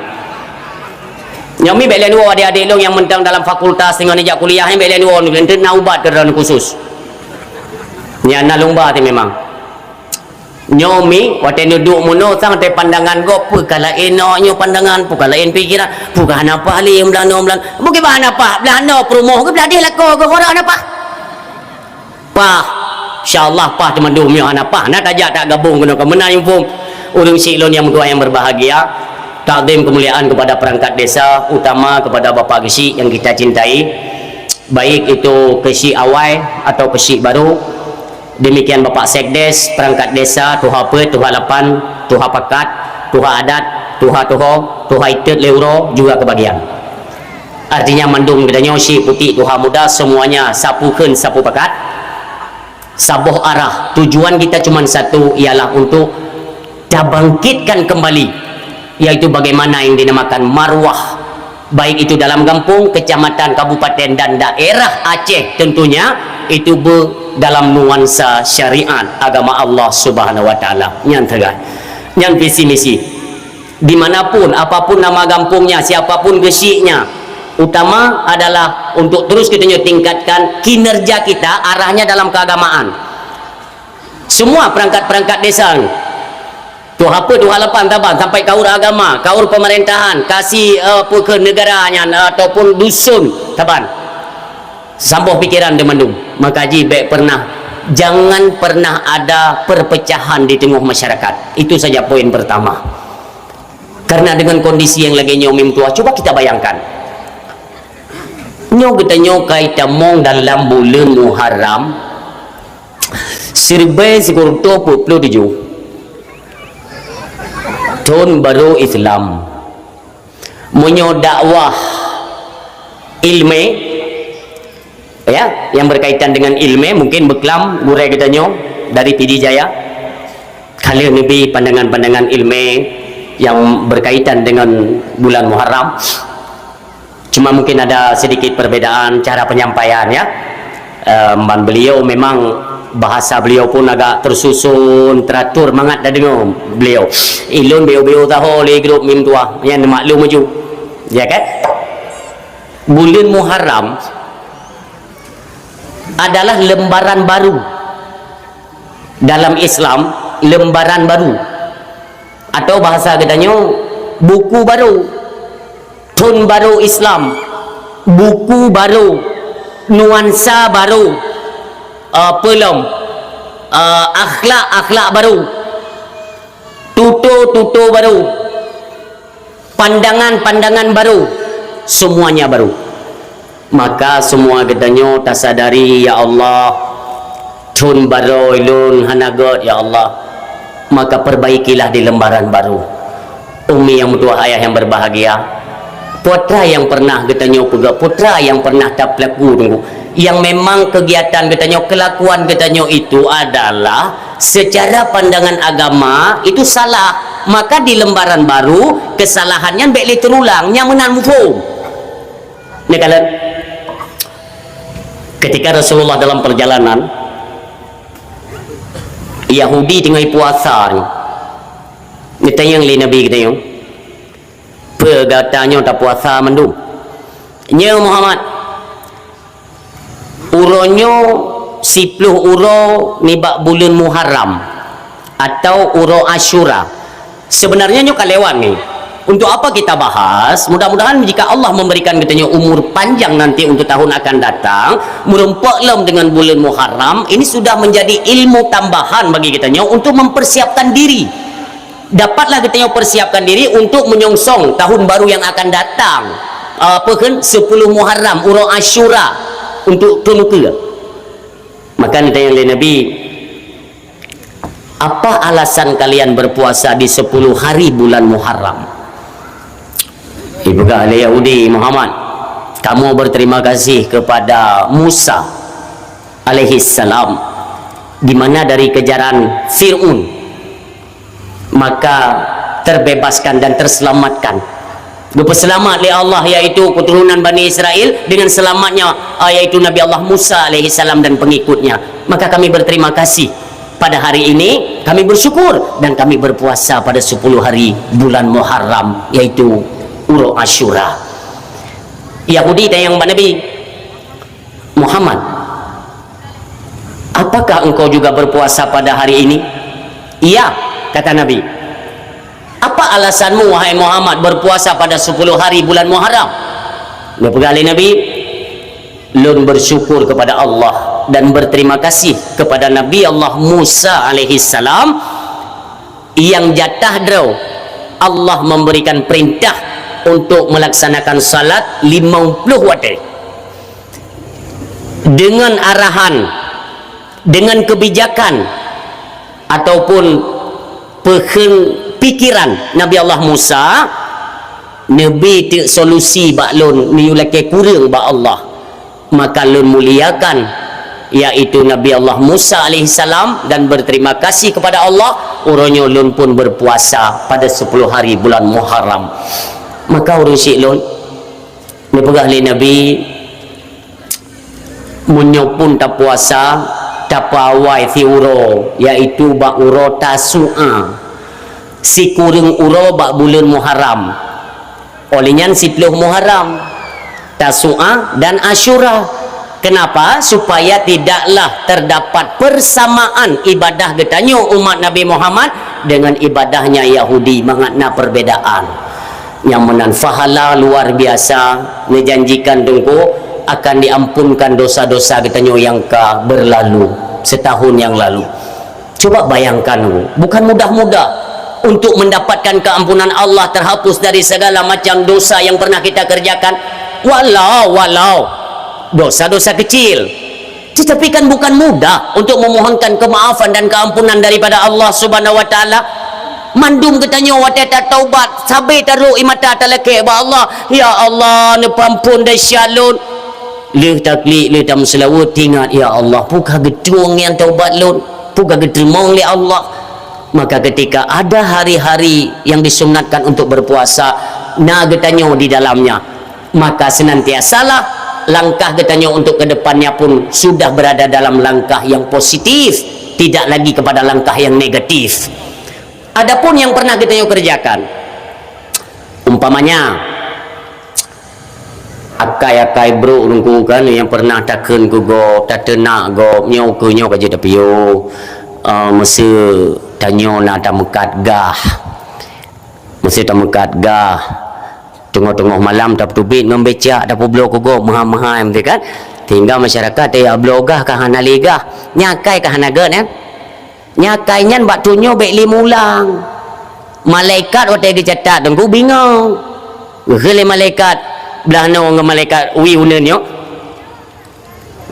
Nyoe mi bék lé nuwoe adék-adék lôn nyang mantong dalam fakultas ngon ijak kuliah nyan bék lé nuwoe, eunteuk na ubat keu droeneuh khusus. Nyan na lumba teuh memang. Nyoe mi, watée neuduek meunoe sang teuh pandangan gob, peue ka laén awak nyoe pandangan, peue ka laén pikeran, peue ka hana paih lé blah noe blah. Bukon bah hana paih, blah noe peurumoh geuh blah deh lakoe geuh, hana paih. Paih. Insya Allah paih teumandum nyoe hana paih. Na tajak tak gabong keunoe ka meunan info. Ureuëng syiek lôn nyang meutuah nyang berbahagia, takdim kemuliaan kepada perangkat desa, utama kepada Bapak Geuchik yang kita cintai, baik itu Geuchik awai atau Geuchik baru, demikian Bapak Sekdes, perangkat desa, tuha peuet, tuha lapan, tuha pakat, tuha adat, tuha tuho, tuha itet lé uroe juga kebagian. Artinya mandum geutanyoe syiek putik tuha muda semuanya sapeue kheun sapeue pakat. Saboh arah, tujuan kita cuma satu ialah untuk tabangkitkan kembali, yaitu bagaimana yang dinamakan marwah, baik itu dalam gampong, kecamatan, kabupaten dan daerah Aceh tentunya itu be dalam nuansa syariat agama Allah Subhanahu wa taala. Nyan teuga. Nyan visi misi. Dimanapun, apapun nama gampongnya, siapapun geuchiknya, utama adalah untuk terus kita tingkatkan kinerja kita, arahnya dalam keagamaan. Semua perangkat-perangkat desa ni, tuha peuet, tuha lapan saban, sampai kaur agama, kaur pemerintahan, kasi, eh, peue kheun negara nyan, eh, ataupun dusun saban. Saboh pikeran di mandum. Maka ji bék pernah, jangan pernah ada perpecahan di tengah masyarakat. Itu saja poin pertama. Karena dengan kondisi yang lagée nyoe mi meutuah, coba kita bayangkan. Nyoe geutanyoe ka itamong dalam buleuen Muharram, Siribée sikureueng reutôh peuet plôh tujoh. Thon barô Islam. Meunyoe dakwah ilmé, ya, yang berkaitan dengan ilmé, mungkin beuklam gurée geutanyoe dari Pidie Jaya. Ka lheueh neubi pandangan-pandangan ilmé yang berkaitan dengan bulan Muharram. Cuma mungkin ada sedikit perbedaan cara penyampaian, ya. Em, ban beliau memang bahasa beliau pun agak tersusun, teratur, mangat tadeungoe beliau. Ilôn beu-beu taho lé grup meutuah, nyan maklum laju. Ya kan? Buleuen Muharram adalah lembaran baru. Dalam Islam, lembaran baru. Atau bahasa geutanyoe, buku baru. Thon barô Islam, buku barô, nuansa barô, eh, peue lom, eh, akhlak-akhlak barô, tutoe-tutoe barô, pandangan-pandangan barô, semuanya baru. Maka semua geutanyoe tasadari, ya Allah, thon barô lôn hana gét, ya Allah. Maka perbaikilah di lembaran baru. Umi yang meutuah, ayah yang berbahagia, peue treuk nyang pernah geutanyoe peugah, peue treuk nyang pernah tapeulaku, Teungku, yang memang kegiatan geutanyoe, kelakuan geutanyoe itu adalah secara pandangan agama itu salah, maka di lembaran baru kesalahan nyan bék lé teurulang, nyang meunan muphom. Neukalon, ketika Rasulullah dalam perjalanan, Yahudi teungoh puasa, neutanyong lé Nabi geutanyoe, "Peue gata nyoe tapuasa mandum?" "Nyoe Muhammad, uroe nyoe siploh uroe nibak buleuen Muharram atau uroe Asyura." Sebenarnya nyoe ka lewat ni. Untuk apa kita bahas? Mudah-mudahan jika Allah memberikan geutanyoe umur panjang nanti untuk tahun akan datang, meurumpok lom dengan buleuen Muharram, ini sudah menjadi ilmu tambahan bagi geutanyoe untuk mempersiapkan diri. Dapatlah geutanyoe persiapkan diri untuk menyongsong tahun baru yang akan datang. Apa kheun? Siploh Muharram, uroe Asyura untuk thon ukeue. Maka neutanyong lé Nabi, "Apa alasan kalian berpuasa di sepuluh hari bulan Muharram?" Dipeugah lé Yahudi, "Muhammad, kamoe berterima kasih kepada Musa alaihissalam, di mana dari kejaran Fir'aun, maka terbebaskan dan terselamatkan. Geupeuseulamat lé Allah, yaitu keturunan Bani Israel, dengan selamatnya, ah, yaitu Nabi Allah Musa alaihissalam dan pengikutnya. Maka kami berterima kasih pada hari ini, kami bersyukur dan kami berpuasa pada sepuluh hari bulan Muharram, yaitu uroe Asyura." Yahudi tanyong bak Nabi, "Muhammad, apakah engkau juga berpuasa pada hari ini?" "Iya," kata Nabi. "Apa alasanmu, wahai Muhammad, berpuasa pada sepuluh hari bulan Muharram?" Neupeugah lé Nabi, "Lôn bersyukur kepada Allah dan berterima kasih kepada Nabi Allah Musa alaihissalam, yang jatah droe Allah memberikan perintah untuk melaksanakan salat limong ploh watée, dengan arahan, dengan kebijakan, ataupun peukheun pikiran Nabi Allah Musa, neubi teuk solusi bak lôn, neuyue lakée kureueng bak Allah. Maka lôn muliakan, yaitu Nabi Allah Musa alaihissalam, dan berterima kasih kepada Allah, uroe nyoe lôn pun berpuasa pada sepuluh hari bulan Muharram." Maka ureuëng syiek lôn, neupeugah lé Nabi, "Meunyoe pun tapuasa, tapeuawai siuroe, yaitu bak uroe Tasu'a, sikureueng uroe bak buleuen Muharram." Oleh nyan siploh Muharram, Tasu'a dan Asyura. Kenapa? Supaya tidaklah terdapat persamaan ibadah geutanyoe umat Nabi Muhammad dengan ibadahnya Yahudi, mangat na perbedaan. Nyang meunan pahala luar biasa neujanjikan Teungku, akan diampunkan dosa-dosa geutanyoe nyang ka berlalu setahun yang lalu. Coba bayangkan, bukan mudah-mudah untuk mendapatkan keampunan Allah, terhapus dari segala macam dosa yang pernah kita kerjakan. Walau, walau dosa-dosa kecil. Tetapi kan bukan mudah untuk memohonkan kemaafan dan keampunan daripada Allah Subhanahu wa Taala. Mandum geutanyoe watée tataubat, sabe tarok ie mata talakée bak Allah, "Ya Allah, neupeuamphon desya lôn." Lheueh taklik, lheueh tameuseulaweuet, teuingat, "Ya Allah, peue ka geutueng nyang taubat lôn? Peue ka geuteurimong lé Allah?" Maka ketika ada hari-hari yang disunatkan untuk berpuasa, na geutanyoe di dalamnya, maka senantiasalah langkah geutanyoe untuk ke depannya pun sudah berada dalam langkah yang positif, tidak lagi kepada langkah yang negatif. Adapun yang pernah geutanyoe kerjakan, umpamanya, akai-akai brok Teungku kan, nyang pernah takheun keu gob, tateunak gob, nyoe keu nyoe ka jeuet tapiôh. Eh, meuseu tanyoe na tameukat gah. Meuseu tameukat gah. Teungoh-teungoh malam tapeuteubiet ngon becak, tapeubloe keu gob, meuhai-meuhai, beutôi kan? Sehingga masyarakat tajak bloe gah ka hana lé gah. Nyan akai ka hana gét, eh? Nyan akai nyan bak thon nyoe bék lé meuulang. Malaikat watée geucatat Teungku bingong. Geukheun lé malaikat blah noe ngon malaikat wie uneuen nyoe,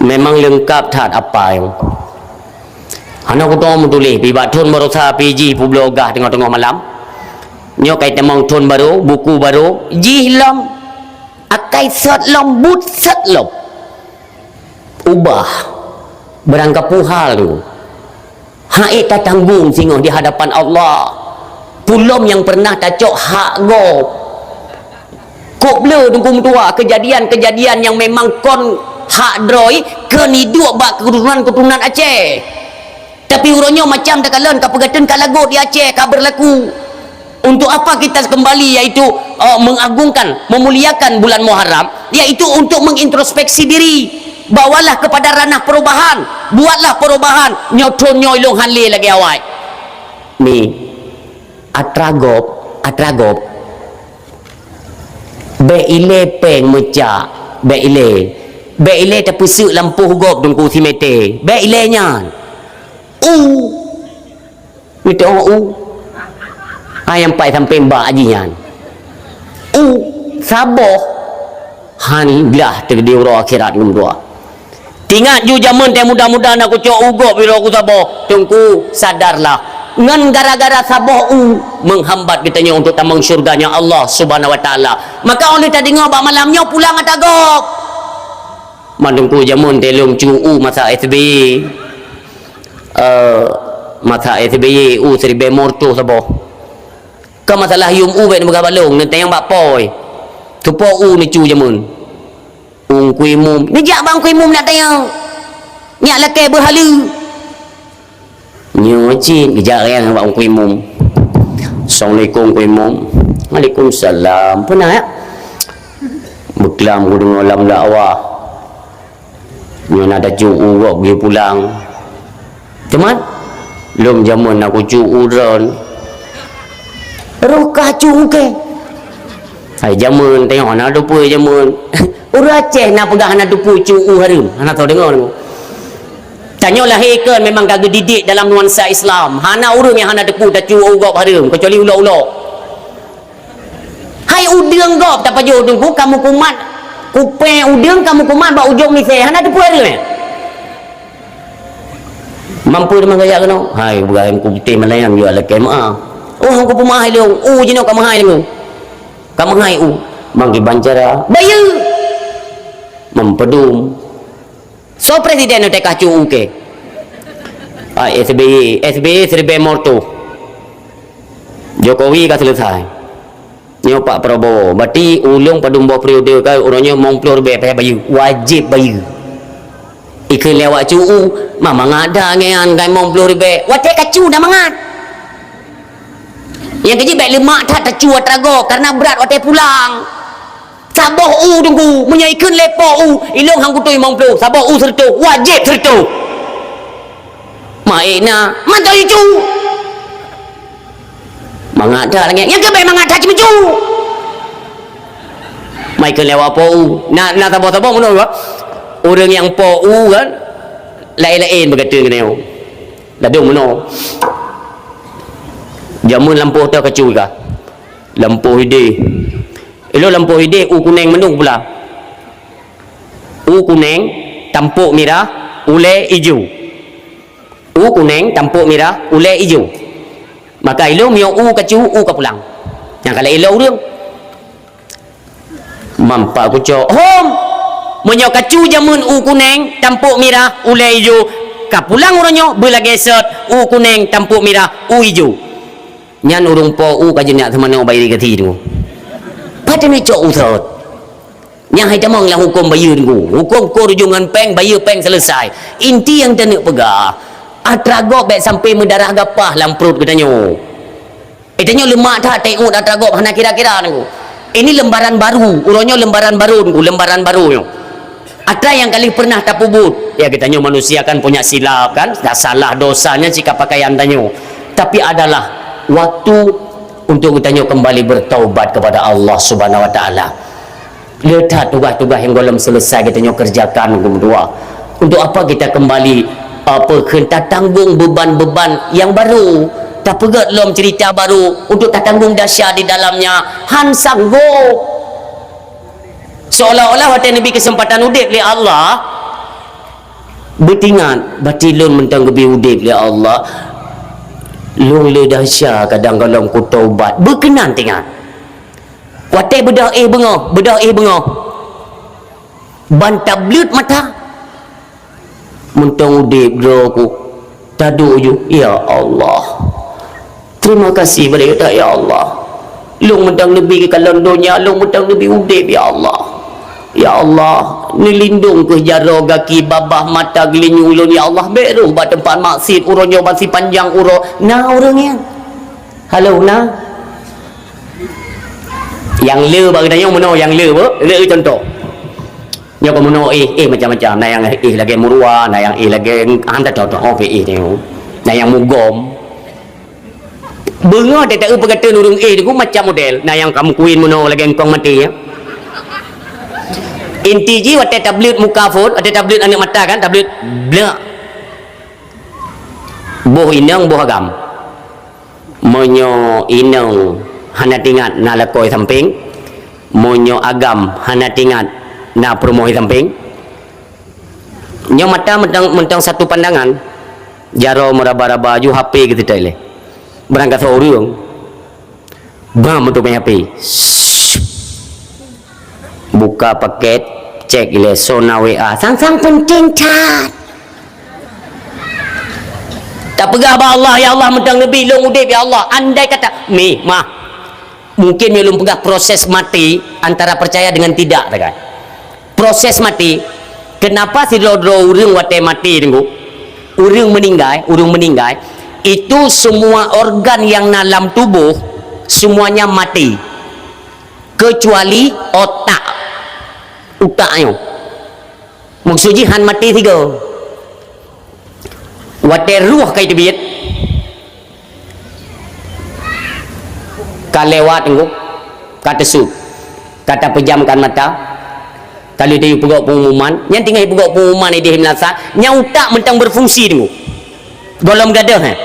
memang leungkab that apai. Hana kutoe meutuléh, pih bak thon baroesa pih jih peubloe gah teungoh-teungoh malam. Nyoe kai tamong thon barô, buku barô, jih lom. Akai sot lom, buet sot lom. Ubah. Barangkapeue hal tu. Hana ék tatanggong singoh di hadapan Allah. Peue lom nyang pernah tacok hak gob. Kok bloe Teungku meutuah keujadian-keujadian nyang memang kon hak droe keu neuduek bak keuturonan-keuturonan Aceh. Tapi uroe nyoe macam takalon ka peugateun ka lagot di Aceh ka beurlaku. Untuk apa kita kembali, yaitu, eh, mengagungkan, memuliakan bulan Muharram, yaitu untuk mengintrospeksi diri. Bawalah kepada ranah perubahan, buatlah perubahan. Nyoe thon nyoe ilong hana lé lagée awai. Mi, atra gob, atra gob. Bék ilée péng meucak, bék ilée. Bék ilée tapeuseuk lampôh gob Teungku simeté. Bék ilée nyan. U. Meutuoh u. Hai nyang pai sampéng bak jih nyan. U, saboh. Han glah teuh di uroe akhirat ngon dua. Teuingat ju jameun teuh muda-muda na kucok u gob di uroe ku saboh. Teungku, sadarlah. Ngon gara-gara saboh u menghambat geutanyoe untuk tamong syurganya Allah Subhanahu wa Taala. Maka óh lheueh tadeungoe bak malam nyoe pulang ata gob. Man Teungku jameun teuh lôn cu u masa S B Y. Eh, masa S B Y u siribée meureutôh saboh. Ka masalah yum u bék neupeugah bak lôn, neutanyong bak poi. Teupeue u neucu jameun. Ungkui mum. Neujak bak ungkui mum nak tanyong. Nyak lakée beuhaleue. Nyoe cit geujak rayang bak Ungkui Mum. "Assalamualaikum, Ungkui Mum." "Waalaikumsalam." "Peue na, ya?" "Beuklam kudeungoe lam dakwah nyoe na tacok u gob geupulang. Teuma lom jameun na kucok u droen." "Roh kah cok u kée?" "Hai jameun, tanyoe hana teupeue jameun." Ureuëng Aceh na peugah hana teupeue cok u hareuem, hana teudeungoe deungoe. Tanyoe lahé kon memang ka geudidik dalam nuansa Islam. Hana ureuëng nyang hana teupeue tacok u gob hareuem, keucuali ulok-ulok. Hai udeueng gob tapajoh Teungku, kamoe kumat, kupée udeueng kamoe kumat bak ujong misée, hana teupeue hareuem, eh? Mampu teuma gaya keunoe? Hai, bukan ku putih malayang juga lakée meuah. Oh, hang kupeumeuah lé u, u jinoe ka meuhai lé u. Ka meuhai u. Bangki bancara. Bayeue. Meupeudum. Soe presiden teuka cu u kée? Ai S B Y, S B Y siribée meureutôh. Jokowi ka selesai. Nyoe Pak Prabowo, berarti ulôn padum boh periode ka uroe nyoe limong ploh ribée payah bayeue, wajéb bayeue. Ikheun lé awak cu u, ma mangat that ngian ka limong ploh ribée, watée ka cu na mangat. Nyang keujeuet bék leumak that tacu atra gob, karena brat watée pulang. Saboh u Teungku, meunyoe ikheun lé po u, ilôn hang kutôi limong ploh, saboh u seureutôh, wajéb seureutôh. Ma ék na, mantong icu. Mangat that lagée, nyang keubiet mangat that cumeucu. Mai keu lewat po u. Na, na saboh-saboh meunoe, ureuëng nyang po u kan, laén-laén beugateung keunoe. Ladôm meunoe. Jameun lampôh teuh kacu ka. Lampôh idéh. Ilôn lampôh idéh u kuneng mandum pula. U kuneng, tampok mirah, ulée ijo. U kuneng, tampok mirah, ulée ijo. Maka ilôn meunyoe u kacu, u ka pulang. Nyang ka lheueh ilôn ureuëng. Mampak kucok. Hom! Meunyoe kacu jameun u kuneng, tampok mirah, ulée ijo, ka pulang uroe nyoe, beulagée sot, u kuneng, tampok mirah, u ijo. Nyan ureuëng po u ka jeunyak teumanoe bayeue gaki tu. Padahai cok u sot. Nyang hai tamong lam huköm bayeue tu. Huköm ko rujung ngon péng, bayeue péng seuleusai. Inti nyang taneuk peugah, atra gob bék sampai meudarah gapah lam pruet geutanyoe. Geutanyoe leumak that teuingat atra gob hana kira-kira tu. Ini lembaran baru, uroe nyoe lembaran baru tu, lembaran baru nyoe. Atra nyang ka lheueh pernah tapeubuet. Ya, geutanyoe manusia kan punya silap kan, dah salah dosanya sikap pakaian tanyoe. Tapi adalah waktu untuk geutanyoe kembali bertaubat kepada Allah Subhanahu Wa Taala. Le that tugaih-tugaih nyang gohlom selesai geutanyoe kerjakan, geumeudua. Untuk apa kita kembali, apa, kheun tatanggung beban-beban nyang baru, tapeugét lom cerita baru untuk tatanggung dahsya di dalamnya, han sanggob. Seolah-olah watée neubri keuseumpatan udeb lé Allah, beutingat, "Bati lôn mantong geubri udeb lé Allah, lôn le dahsya kadang gohlom kutaubat." Beukeunan tingat. Watée beudôh éh beungoh, beudôh éh beungoh, ban tableuet mata. Mantong udeb droe ku, taduek ju, "Ya Allah, terima kasih bak Gata, ya Allah. Lôn mantong neubri keu kalon donya, lôn mantong neubri udeb, ya Allah. Ya Allah, neulindong keuh jaroe gaki, babah, mata, geulinyueng lôn, ya Allah. Bék rôh bak teumpat maksiet uroe nyoe ban sipanjang uroe." Na ureuëng nyan? Halo, na? Nyang le bak geutanyoe meunoe, nyang le, beuh, le contoh. Nyoe ka meunoe éh, éh macam-macam. Na nyang éh lagée meuruwa, na nyang éh lagée han tatoh-toh, oh, éh nyoe. Na nyang mugom. Beungoh teuta eu peugah ureuëng éh tu macam model. Na nyang ka meukuin meunoe lagée engkong maté, ya. Inti jih watée tableuet muka phon, watée tableuet aneuëk mata kan, tableuet blak. Boh inong, boh agam. Meunyoe inong hana tingat na lakoe sampéng, meunyoe agam hana tingat na peurumoh sampéng. Nyoe mata mantong, mantong satu pandangan, jaroe meuraba-raba ju H P geuseutôt lé. Barangkasoe ureuëng, bam, meuteumé H P. Buka paket, cek ilée, sona W A. Sang-sang penting that. Tapeugah bak Allah, "Ya Allah, mantong neubri lôn udeb, ya Allah." Andai kata, mi, mah. Mungkin meunyoe lôn peugah proses maté antara percaya dengan tidak, kan? Proses maté, kenapa sidroe-droe ureuëng watée maté, Teungku? Ureuëng meuninggai, ureuëng meuninggai, itu semua organ yang na lam tubuh, semuanya mati. Kecuali otak. Utak nyoe. Maksud jih han maté sigoe. Watée ruh ka teubiet, ka lewat Teungku, ka teusut, ka tapeujamkan mata, ka lheueh tayue peugok pengumuman, nyan teungoh peugok pengumuman idéh meunasah, nyan utak mantong berfungsi Teungku. Gohlom gadôh, eh.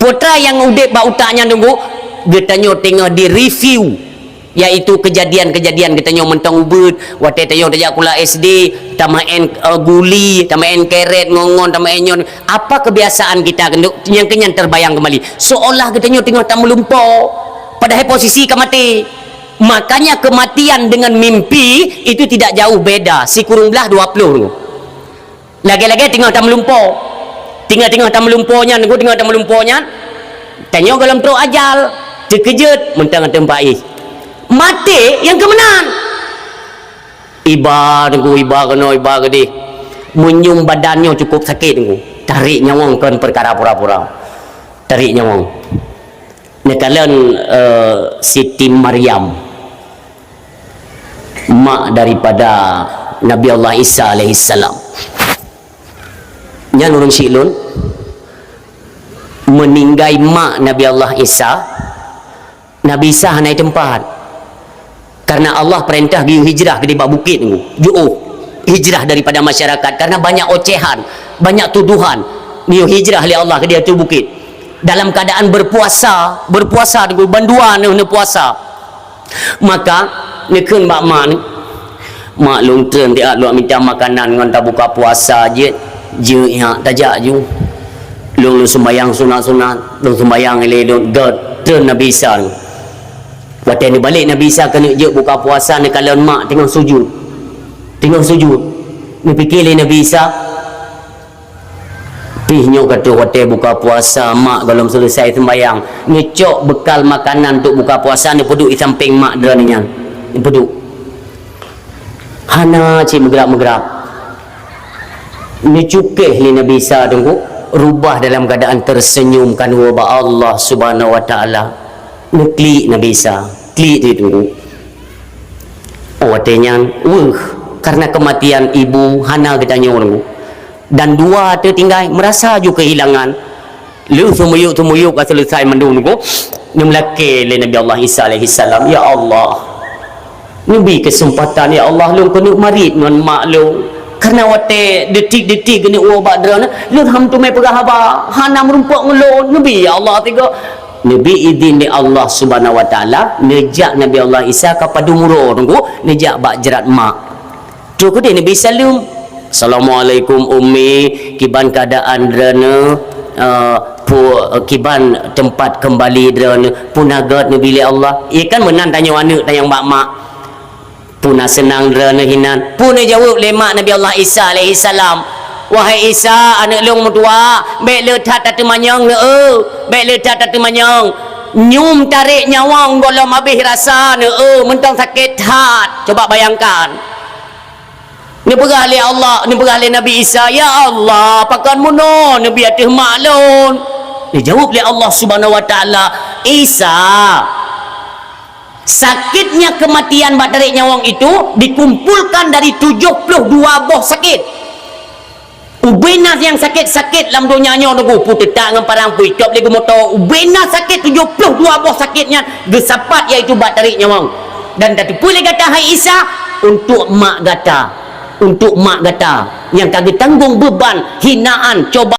Peue nyang udeb bak utak nyan Teungku, geutanyoe teungoh di-review, yaitu kejadian-kejadian geutanyoe mantong ubit, watée tanyoe tajak sikula S D, tamaén, eh, guli, tamaén kerét, ngon-ngon, tamaén nyoe. Apa kebiasaan kita nyang keunyan terbayang kembali. Seolah geutanyoe teungoh tameulumpo, padahai posisi ka maté. Makanya kematian dengan mimpi itu tidak jauh beda, sikureueng blaih dua ploh Teungku. Lagée-lagée teungoh tameulumpo. Teungoh-teungoh tameulumpo nyan, Teungku, teungoh tameulumpo nyan, tanyoe gohlom trok ajal, teukeujot, mantong ateueh paih. Maté nyang keu meunan. Iba Teungku, iba keunoe, iba keudeh. Meunyum badan nyoe cukup sakét Teungku. Tarék nyawöng kon peukara pura-pura. Tarék nyawöng. Neukalon, eh, Siti Maryam, mak daripada Nabi Allah Isa alaihissalam. Nyan ureuëng syiek lôn, meuninggai mak Nabi Allah Isa, Nabi Isa hana teumpat. Karena Allah peurintah geuyue hijrah keudeh bak bukét Teungku. Jiôh hijrah daripada masyarakat karena banyak ocehan, banyak tuduhan. Geuyue hijrah lé Allah keudeh ateueh bukét. Dalam keadaan berpuasa, berpuasa Teungku, bandua neuh neupuasa. Maka neukheun bak mak neuh, Mak lôn treun tiat lôn mita makanan ngon tabuka puasa jeuet, jeuet nyak tajak ju. Lôn, lôn sumbayang sunat-sunat, lôn sumbayang ilée lôn, gét treun Nabi Isa. Watée neubalek Nabi Isa keuneuk jeuet buka puasa, neukalon mak teungoh sujud. Teungoh sujud. Neupike lé Nabi Isa, pih nyoe ka troh watée buka puasa, mak gohlom seuleusai seumbayang, neucok beukal makanan untuk buka puasa, neupeuduek di sampéng mak droeneuh nyan. Neupeuduek. Hana cit meugrak-meugrak. Neucukéh lé Nabi Isa teungku, rubah dalam keuadaan teuseunyum kan woe bak Allah Subhanahu wa Taala. Neuklik Nabi Isa, klik teungku. Oh, watée nyan, weueh, karena kematian ibu hana geutanyoe teungku. Dan dua teutinggai, merasa ju kehilangan. Lheueh seumiyup-seumiyup ka seuleusai mandum teungku, neumeulakée lé Nabi Allah Isa alaihissalam, "Ya Allah, neubi keuseumpatan, ya Allah, lôn keuneuk marit ngon mak lôn. Karena watée detik-detik geuneuk woe bak droeneuh, lôn han teumé peugah haba, hana meurumpok ngon lôn. Neubi, ya Allah," tiga. Neubi idhin lé Allah Subhanahu wa Taala, neujak Nabi Allah Isa ka padum uroe teungku, neujak bak jrat mak. Troh keudeh Nabi Isa leuem, "Assalamualaikum, Ummi. Kiban keuadaan droeneuh, eh, pu-, kiban teumpat keumbali droeneuh? Peue na gét neubi lé Allah?" Ié kan meunan tanyoe aneuëk tanyong bak mak. "Peue na seunang droeneuh hinan?" Peue neujaweueb lé mak Nabi Allah Isa alaihissalam, "Wahai Isa, aneuëk lôn meutuwah, bék le that tateumanyong, neueu, bék le that tateumanyong. Nyum tarek nyawöng gohlom habéh rasa, neueu, mantong sakét that." Coba bayangkan. Neupeugah lé Allah, neupeugah lé Nabi Isa, "Ya Allah, pakon meunoe neubi ateueh mak lôn?" Dijaweueb lé Allah Subhanahu wa Taala, "Isa, sakitnya kematian bak tarek nyawöng itu dikumpulkan dari tujuh puluh dua boh sakit." Ubena nyang sakét-sakét lam donya nyoe teungku, peue teutak ngon parang, peue icop lé geumoto, ubena sakét tujoh ploh dua boh sakét nyan geusapat, yaitu bak tarek nyawöng. Dan tateupeue lé gata, hai Isa, untuk mak gata, untuk mak gata nyang ka geutanggong beuban, hinaan, cobaan